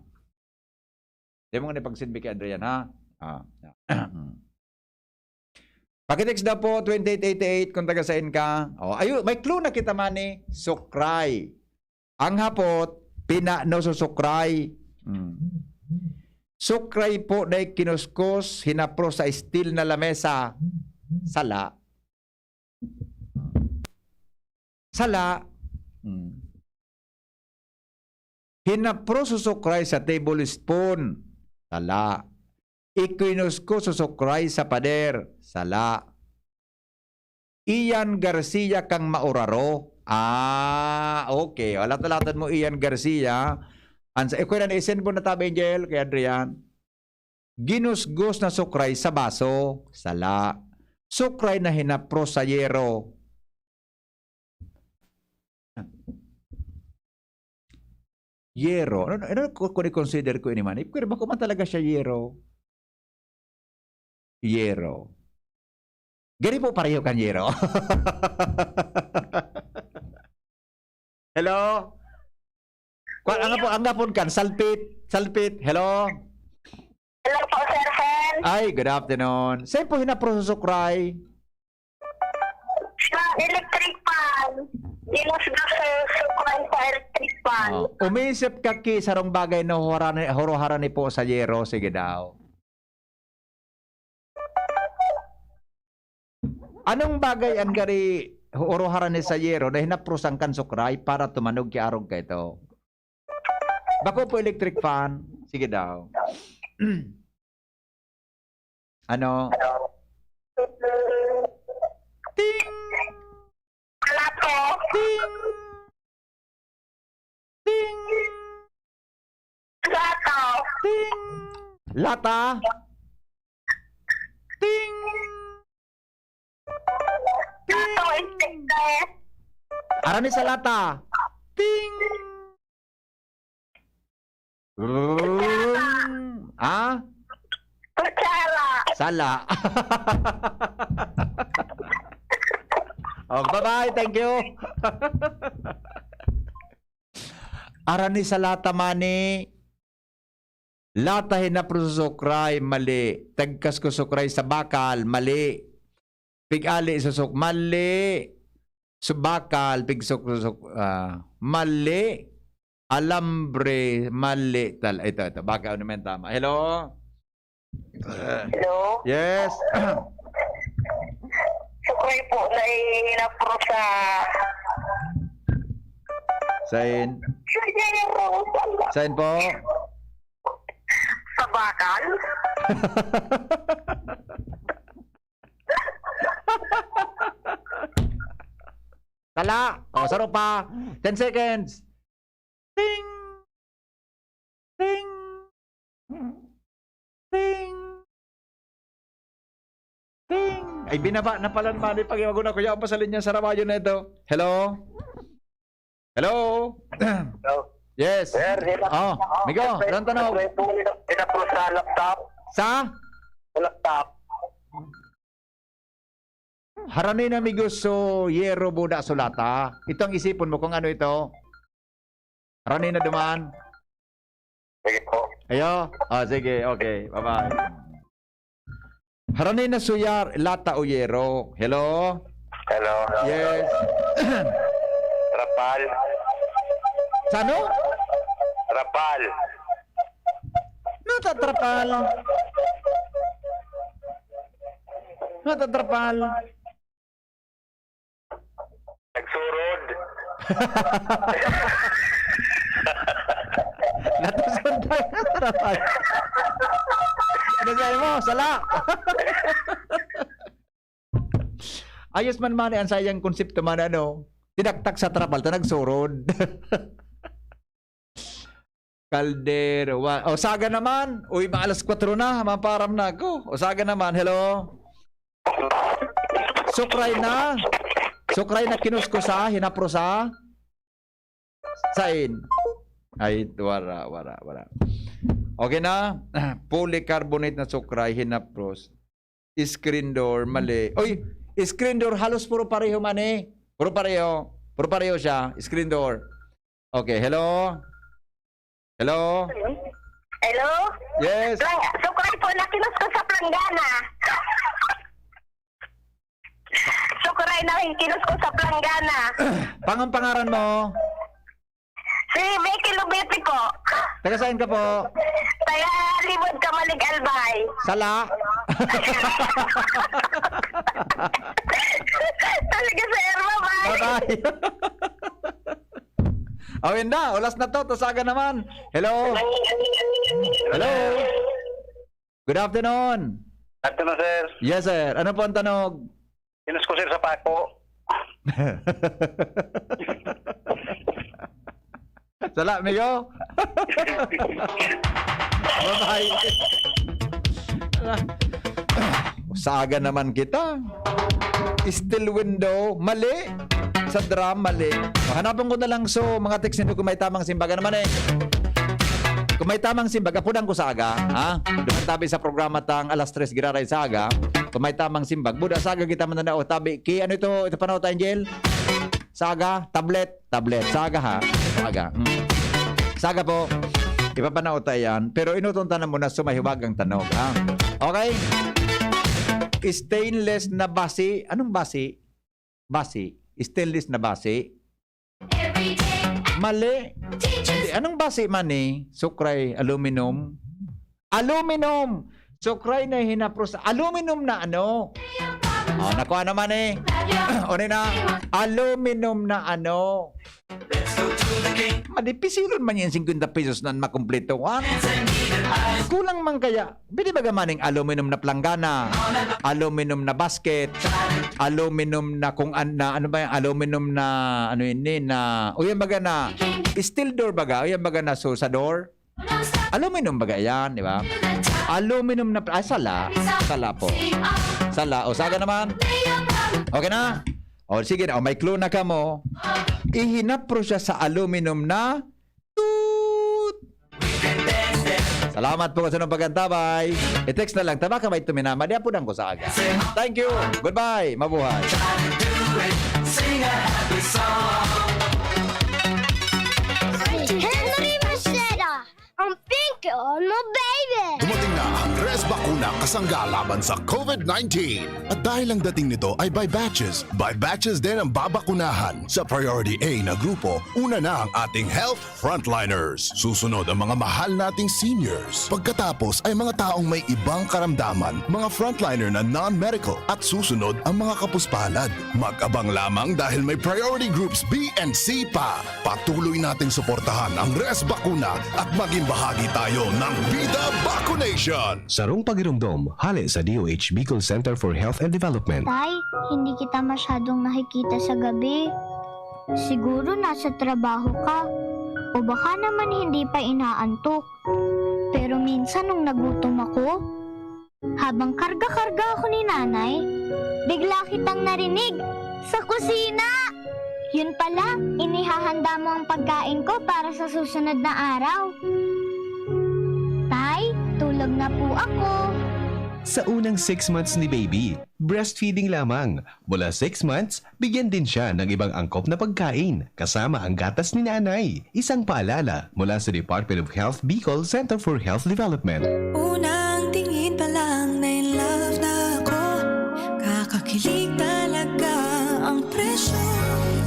Di mo nga pagsinbi kay Adrian, ha? Ah, yeah. Pakitext daw po, twenty-eight eighty-eight, kung taga sain ka. Oh, ayo, may clue na kita, mani. Sukray. Ang hapot, pina-, no, so sukray. Hmm. Sukray po dai kinuskos, hinapro sa steel na lamesa. Sala. Sala. Hmm. Hinapro so sukray sa tablespoon. Sala. Ikinuskos so sukray sa pader. Sala. Ian Garcia kang mauraro. Ah, okay. Wala talatan mo, Ian Garcia. Ang sa, ikaw na, i-send mo na tabi, Angel, kay Adrian. Ginusgos na sukray sa baso. Sala. Sukray na hinapro sa yero. Yero. Ano, ano, ano ko, kung i-consider ko ini man? Eh, pero bako man talaga siya yero. Yero. Gani po pareho kan yero. Hello? Kwa-, ang po, ang hapon kan, salpit, salpit. Hello? Hello po, Sir Fel. Ay, good afternoon. Saan po hinapro sa sukray? Sa electric fan. Ginusgos sa sukray sa electric fan. Oh, umisip ka ki sarong bagay na huharani, huruharani po sa yero. Sige daw. Anong bagay ang gari huruharani sa yero na hinaprosan kan sukray para tumanog ki arog ka ito? Bako po electric fan. Sige daw. Ano? Ting! Wala po. Ting! Ting! Lata. Ting! Lata? Ting! Lata, Ting! Insekto. Arani sa lata. Ting! Ah? Kutsara. Sala. Oh, bye-bye. Thank you. Arani sa lata, mani. Lata hinapro sa sukray, mali. Tagkas ko sukray sa bakal, mali. Pig-ali sa suk-, mali. Sa bakal, pig-, suk-, suk-, ah, mali. Alambre, mali. Tal-, ito, ito. Baka ano man tama. Hello? Hello? Yes. Sukray po na hinapro sa Sain? Sa yero. Sain po? Sa bakal. Tala. O, saro pa. Ten seconds. Ting! Ting! Ting! Ting! Ay, binaba na pala, mani, pag iwago na, kuya, ang pasalin niya sa rawayo na ito. Hello? Hello? Hello? Yes. Sir, di ba? Oh, Migo, Sir, ilang tanong? Sir, po, ina-, inapprove sa laptop. Sa? Sa laptop. Harani na, Migo, so yero, buda, so lata. Ito ang isipon mo kung ano ito. Harani na duman. Sige po. Ayo? Ah, sige, okay. Bye-bye. Harani na suyar, lata o yero. Hello? Hello? Yes. Trapal. Sa ano? Trapal. Nata trapal. Nata trapal. Nagsurod. Sala! Ayos man man, eh, ang sayang konsepto man, ano, tinaktak sa trapal, ta nagsurod. Caldero, wa-, o, Saga naman. Uy, mga alas kwatro na, maparam na ako. O, Saga naman, hello? Sukray na. Sukray na kinusko sa, hinapro sa. Sain? Ay, wara, wara, wara. Okay na. Polycarbonate na sukray, hinapros. Screen door, mali. Oy, screen door, halos puro pareho man eh. Puro pareho. Puro pareho siya. Screen door. Okay, hello? Hello? Hello? Yes. Lang, sukray po na kinusko sa planggana. Sukray na kinusko sa planggana. Pangang pangaran mo? Si Becky Lubete po. Taga saan ka po? Taga Libod, Camalig, Albay. Sala. Talaga, sir. Bye-bye. Bye-bye. Awin na, oras na to, to Saga naman. Hello? Hello? Good afternoon. Afternoon, sir. Yes, sir. Ano po ang tanog? Kinusko, sir, sa pako. Sala, amigo. Bye-bye. Saga naman kita. Steel window, mali. Sa drum, mali. Hanapan ko na lang so, mga text nindo kung may tamang simbag. Ano man eh? Kung may tamang simbag, apudan ko sa aga. Ha? Duman tabi sa programa tang alas tres giraray sa aga. Kung may tamang simbag, buda sa aga kita man na, o tabi, ki, ano ito, ito panahon tayo, Angel? Sa aga, tablet, tablet. Sa aga ha? Sa aga. Mm. Sa aga po, ipapanahon tayo yan. Pero inutuntan na muna, sumahiwagang tanog, ha? Okay? Stainless na basi. Anong basi? Basi. Stainless na basi. Mali. Hindi, anong basi man eh? Sukray, aluminum. Aluminum! Sukray na hinapros. Aluminum na ano? Oh, nakuha naman eh. Ano na? Aluminum na ano? Madipisilon man yan, singkwenta pesos na makumpleto. What? Kulang man kaya. Pwede ba gamaning aluminum na planggana? Aluminum na basket? Aluminum na kung an-, na, ano ba yan? Aluminum na, ano yun eh, na, o yan baga na, steel door baga? O yan baga na, so, sa door? Aluminum baga yan, di ba? Aluminum na, ay, sala. Sala po. Sala. O, sa aga naman. Okay na? O, sige na. O, may clue na kamo. Ihinapro siya sa aluminum na toot. Salamat po sa inyong pag-antabay. I-text na lang, "Tabaka may tuminama." Di apunan ko sa aga. Thank you. Goodbye. Mabuhay. Henry Masleda, ang pink on mo, baby! Dumating na ang Res Bakuna kasangga laban sa COVID nineteen. At dahil ang dating nito ay by batches, by batches din ang babakunahan. Sa Priority A na grupo, una na ang ating health frontliners. Susunod ang mga mahal nating seniors. Pagkatapos ay mga taong may ibang karamdaman, mga frontliner na non-medical, at susunod ang mga kapuspalad. Mag-abang lamang dahil may priority groups B and C pa. Patuloy nating suportahan ang Res Bakuna at maging bahagi tayo ng Bida Bakunation. Sarong pagiromdom, hale sa D O H Bicol Center for Health and Development. Tay, hindi kita masyadong nakikita sa gabi. Siguro nasa trabaho ka. O baka naman hindi pa inaantok. Pero minsan nung nagutom ako, habang karga-karga ako ni Nanay, bigla kitang narinig sa kusina! Yun pala, inihahanda mo ang pagkain ko para sa susunod na araw. Tay, tulog na po ako. Sa unang six months ni baby, breastfeeding lamang. Mula six months, bigyan din siya ng ibang angkop na pagkain, kasama ang gatas ni nanay. Isang paalala mula sa Department of Health Bicol Center for Health Development. Unang tingin pa lang na in love na ako. Kakakilig talaga ang presyo.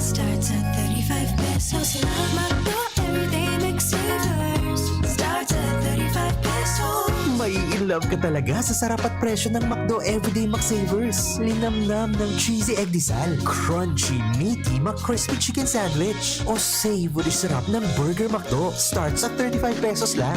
Starts at thirty-five pesos lang. McDo Everyday McSavers. Starts at thirty-five pesos. Mai-in love ka talaga sa sarap at presyo ng McDo Everyday McSavers. Linamnam ng cheesy egg disal, crunchy, meaty, McCrispy chicken sandwich, o savory sarap ng Burger McDo. Starts at thirty-five pesos lang.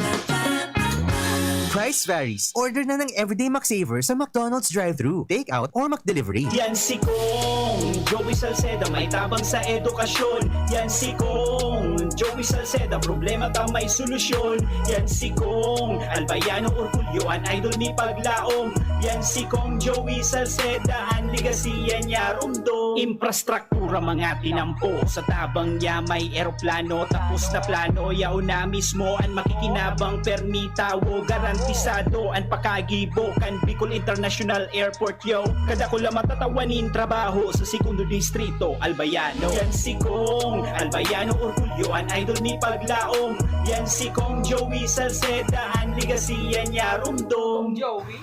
Price varies. Order na ng Everyday McSaver sa McDonald's drive-thru, takeout, or McDelivery. Yan si Kong Joey Salceda, may tabang sa edukasyon. Yan si Kong Joey Salceda, problema ta may solusyon. Yan si Kong Albayano Orgulyo, an idol ni Paglaom. Yan si Kong Joey Salceda, an legacy yan niya rumdom. Infrastructure Pura mga tinampo sa tabang niya may eroplano. Tapos na plano, yaon na mismo an makikinabang. Permi tawo, garantisado an pakagibo kan Bicol International Airport, yo. Kadakula matatawanin trabaho sa segundo distrito, Albayano. Yan si Kong Albayano, orgulyo an idol ni Paglaom. Yan si Kong Joey Salceda, an legacy yan niya rumdom. Joey?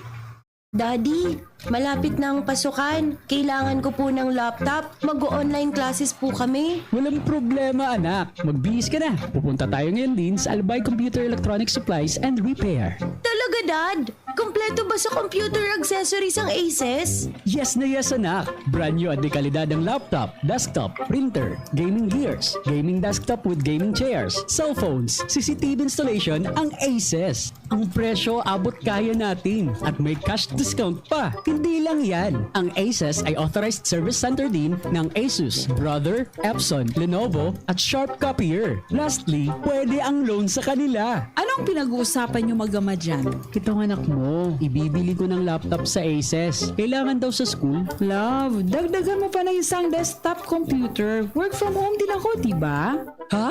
Daddy, malapit na ang pasukan. Kailangan ko po ng laptop. Mag-o-online classes po kami. Walang problema, anak. Magbihis ka na. Pupunta tayo ngayon din sa Albay Computer Electronic Supplies and Repair. Talaga, Dad? Kompleto ba sa computer accessories ang Aces? Yes na yes, anak. Brand new at dekalidad ang laptop, desktop, printer, gaming gears, gaming desktop with gaming chairs, cellphones, C C T V installation ang Aces. Ang presyo abot kaya natin at may cash discount pa. Hindi lang yan. Ang Aces ay authorized service center din ng Asus, Brother, Epson, Lenovo at Sharp Copier. Lastly, pwede ang loan sa kanila. Anong pinag-uusapan niyo mag-ama dyan? Itong anak mo, ibibili ko ng laptop sa Aces. Kailangan daw sa school. Love, dagdagan mo pa ng isang desktop computer. Work from home din ako, di ba? Ha?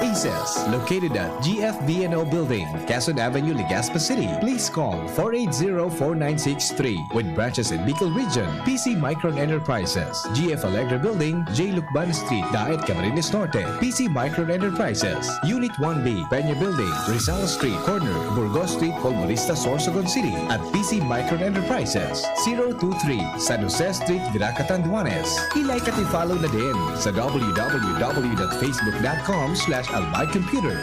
Aces, located at G F V N O Building, Quezon Avenue, Legazpi City. Please call four eight zero four nine six three. With branches in Bicol Region, P C Micron Enterprises, G F Alegre Building, J Lucban Street, Daet, Camarines Norte, P C Micron Enterprises, Unit one B, Peña Building, Rizal Street, corner, Burgos Street, Colmonista, Sorsogon City, at P C Micron Enterprises, zero two three, San Jose Street, Virac, Catanduanes. I-like at i-follow na din sa W W W dot facebook dot com slash albay computer.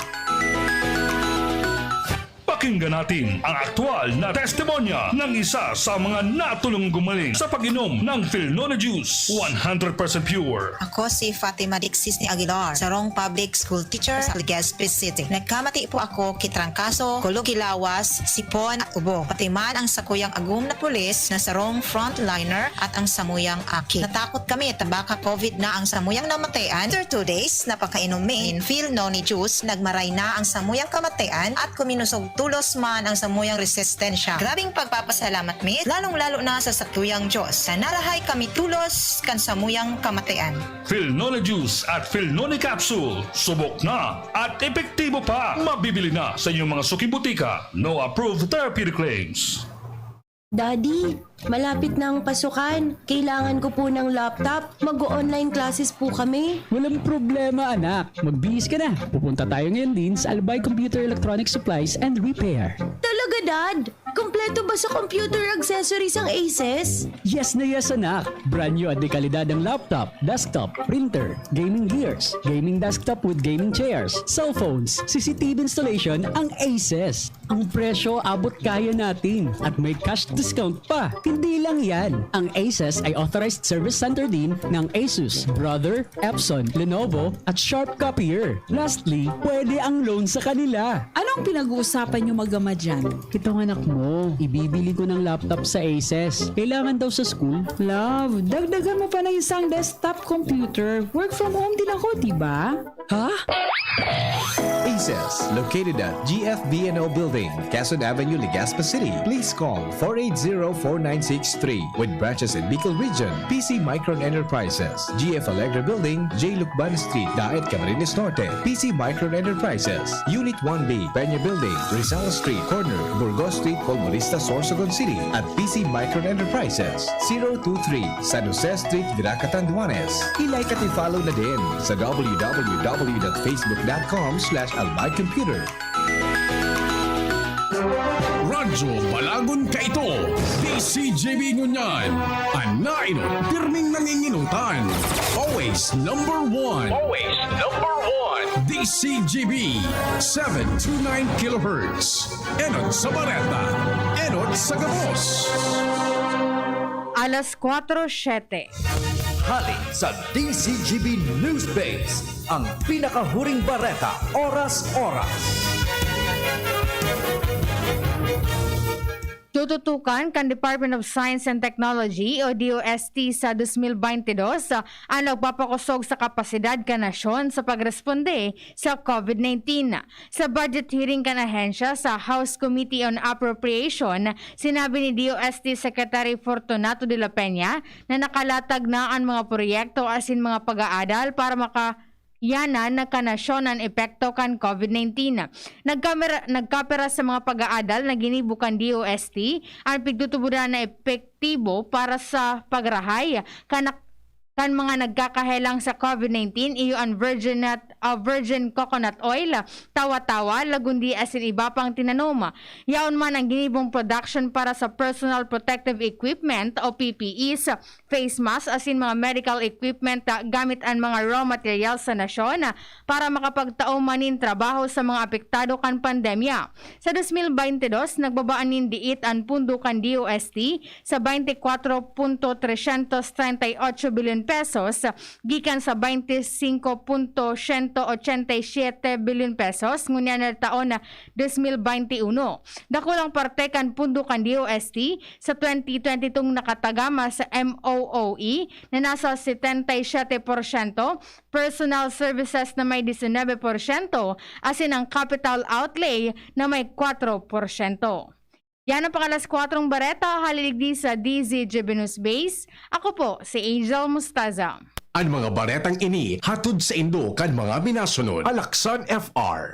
Pakinggan natin ang aktual na testimonya ng isa sa mga natulong gumaling sa pag-inom ng Filnone Juice, one hundred percent pure. Ako si Fatima Dixis ni Aguilar, sarong public school teacher sa Legazpi City. Nagkamati po ako ki trangkaso, kulog ki lawas, sipon at ubo. Pati man ang sakuyang agom na pulis na sarong frontliner at ang samuyang aki. Natakot kami ta baka covid na ang samuyang namatayan. After two days na pagkainom mi nin Filnone Juice, nagmaray na ang samuyang kamatayan at kuminosog tolos man ang samuyang resistensya. Grabing pagpapasalamat mi, lalong-lalo na sa sakuyang Diyos, na narahay kami tolos kan samuyang kamatayan. Filnone Juice at Filnone Capsule, subok na at epektibo pa. Mabibili na sa inyong mga suking botika. No approved therapeutic claims. Daddy, malapit na ang pasukan. Kailangan ko po ng laptop. Mag-o-online classes po kami. Walang problema, anak. Magbihis ka na. Pupunta tayo ngayon din sa Albay Computer Electronic Supplies and Repair. Talaga, Dad? Kompleto ba sa computer accessories ang Aces? Yes na yes, anak. Brand new at dekalidad ang laptop, desktop, printer, gaming gears, gaming desktop with gaming chairs, cellphones, C C T V installation ang Aces. Ang presyo abot kaya natin at may cash discount pa. Hindi lang yan. Ang Aces ay authorized service center din ng Asus, Brother, Epson, Lenovo, at Sharp Copier. Lastly, pwede ang loan sa kanila. Anong pinag-uusapan niyo mag-ama dyan? Itong anak mo, ibibili ko ng laptop sa Aces. Kailangan daw sa school. Love, dagdagan mo pa ng isang desktop computer. Work from home din ako, di ba? Ha? Aces, located at G F V N O Building, Quezon Avenue, Legazpi City. Please call four eight zero four nine six three. With branches in Bicol Region, P C Micron Enterprises, G F Alegre Building, J Lucban Street, Daet, Camarines Norte, P C Micron Enterprises, Unit one B, Peña Building, Rizal Street, corner, Burgos Street, Colmonista, Sorsogon City, at P C Micron Enterprises, zero two three, San Jose Street, Virac, Catanduanes. I-like at i-follow na din sa W W W dot facebook dot com slash albay computer. Radyo Balagon Kaito, D C G B ngunyan, an nainot, pirming nanginginutan. Always number one. Always number one. D C G B, seven two nine kilohertz. Enot sa bareta, enot sa gabos. Alas kwatro siyete. Hali sa D C G B News Base, ang pinakahuring bareta, oras-oras. Tututukan kan Department of Science and Technology o D O S T sa dos mil baynte dos ang pagpapakosog sa kapasidad kan nasyon sa pagresponde sa COVID nineteen. Sa budget hearing kan ahensya sa House Committee on Appropriation, sinabi ni D O S T Secretary Fortunato de la Peña na nakalatag na an mga proyekto asin mga pag-aadal para maka yanan na kan nasyon an epekto kan COVID nineteen. Nagkamera-, nagkapira sa mga pag-aadal na ginibo kan D O S T an pigtutubodan na epektibo para sa pagrahay kan, kan mga nagkakahelang sa COVID nineteen, iyo an virgin nut, ah, virgin coconut oil, tawa-tawa, lagundi asin iba pang tinanom. Yaon man ang ginibong production para sa personal protective equipment o P P Es, face mask asin mga medical equipment, ah, gamit an mga raw materials sa nasyon, ah, para makapagtao man nin trabaho sa mga apektado kan pandemya. Sa dos mil baynte dos, nagbaba nin diit an pondo kan D O S T sa baynte kwatro punto tresyentos trenta y otso bilyon pesos, gikan sa baynte singko punto siyento ochenta y siyete bilyon pesos ngunyan na taon na dos mil baynte uno. Dakulang parte kan pondo kan D O S T sa twenty twenty-two nakatagama sa M O O E na nasa setenta y siyete porsyento, personal services na may disinebe porsyento, asin ang capital outlay na may kwatro porsyento. Yan ang pang-alas kwatrong bareta, hale digdi sa D Z G B News Base. Ako po si Angel Mustaza. An mga baretang ini hatod saindo kan mga minasunod. Alaksan F R.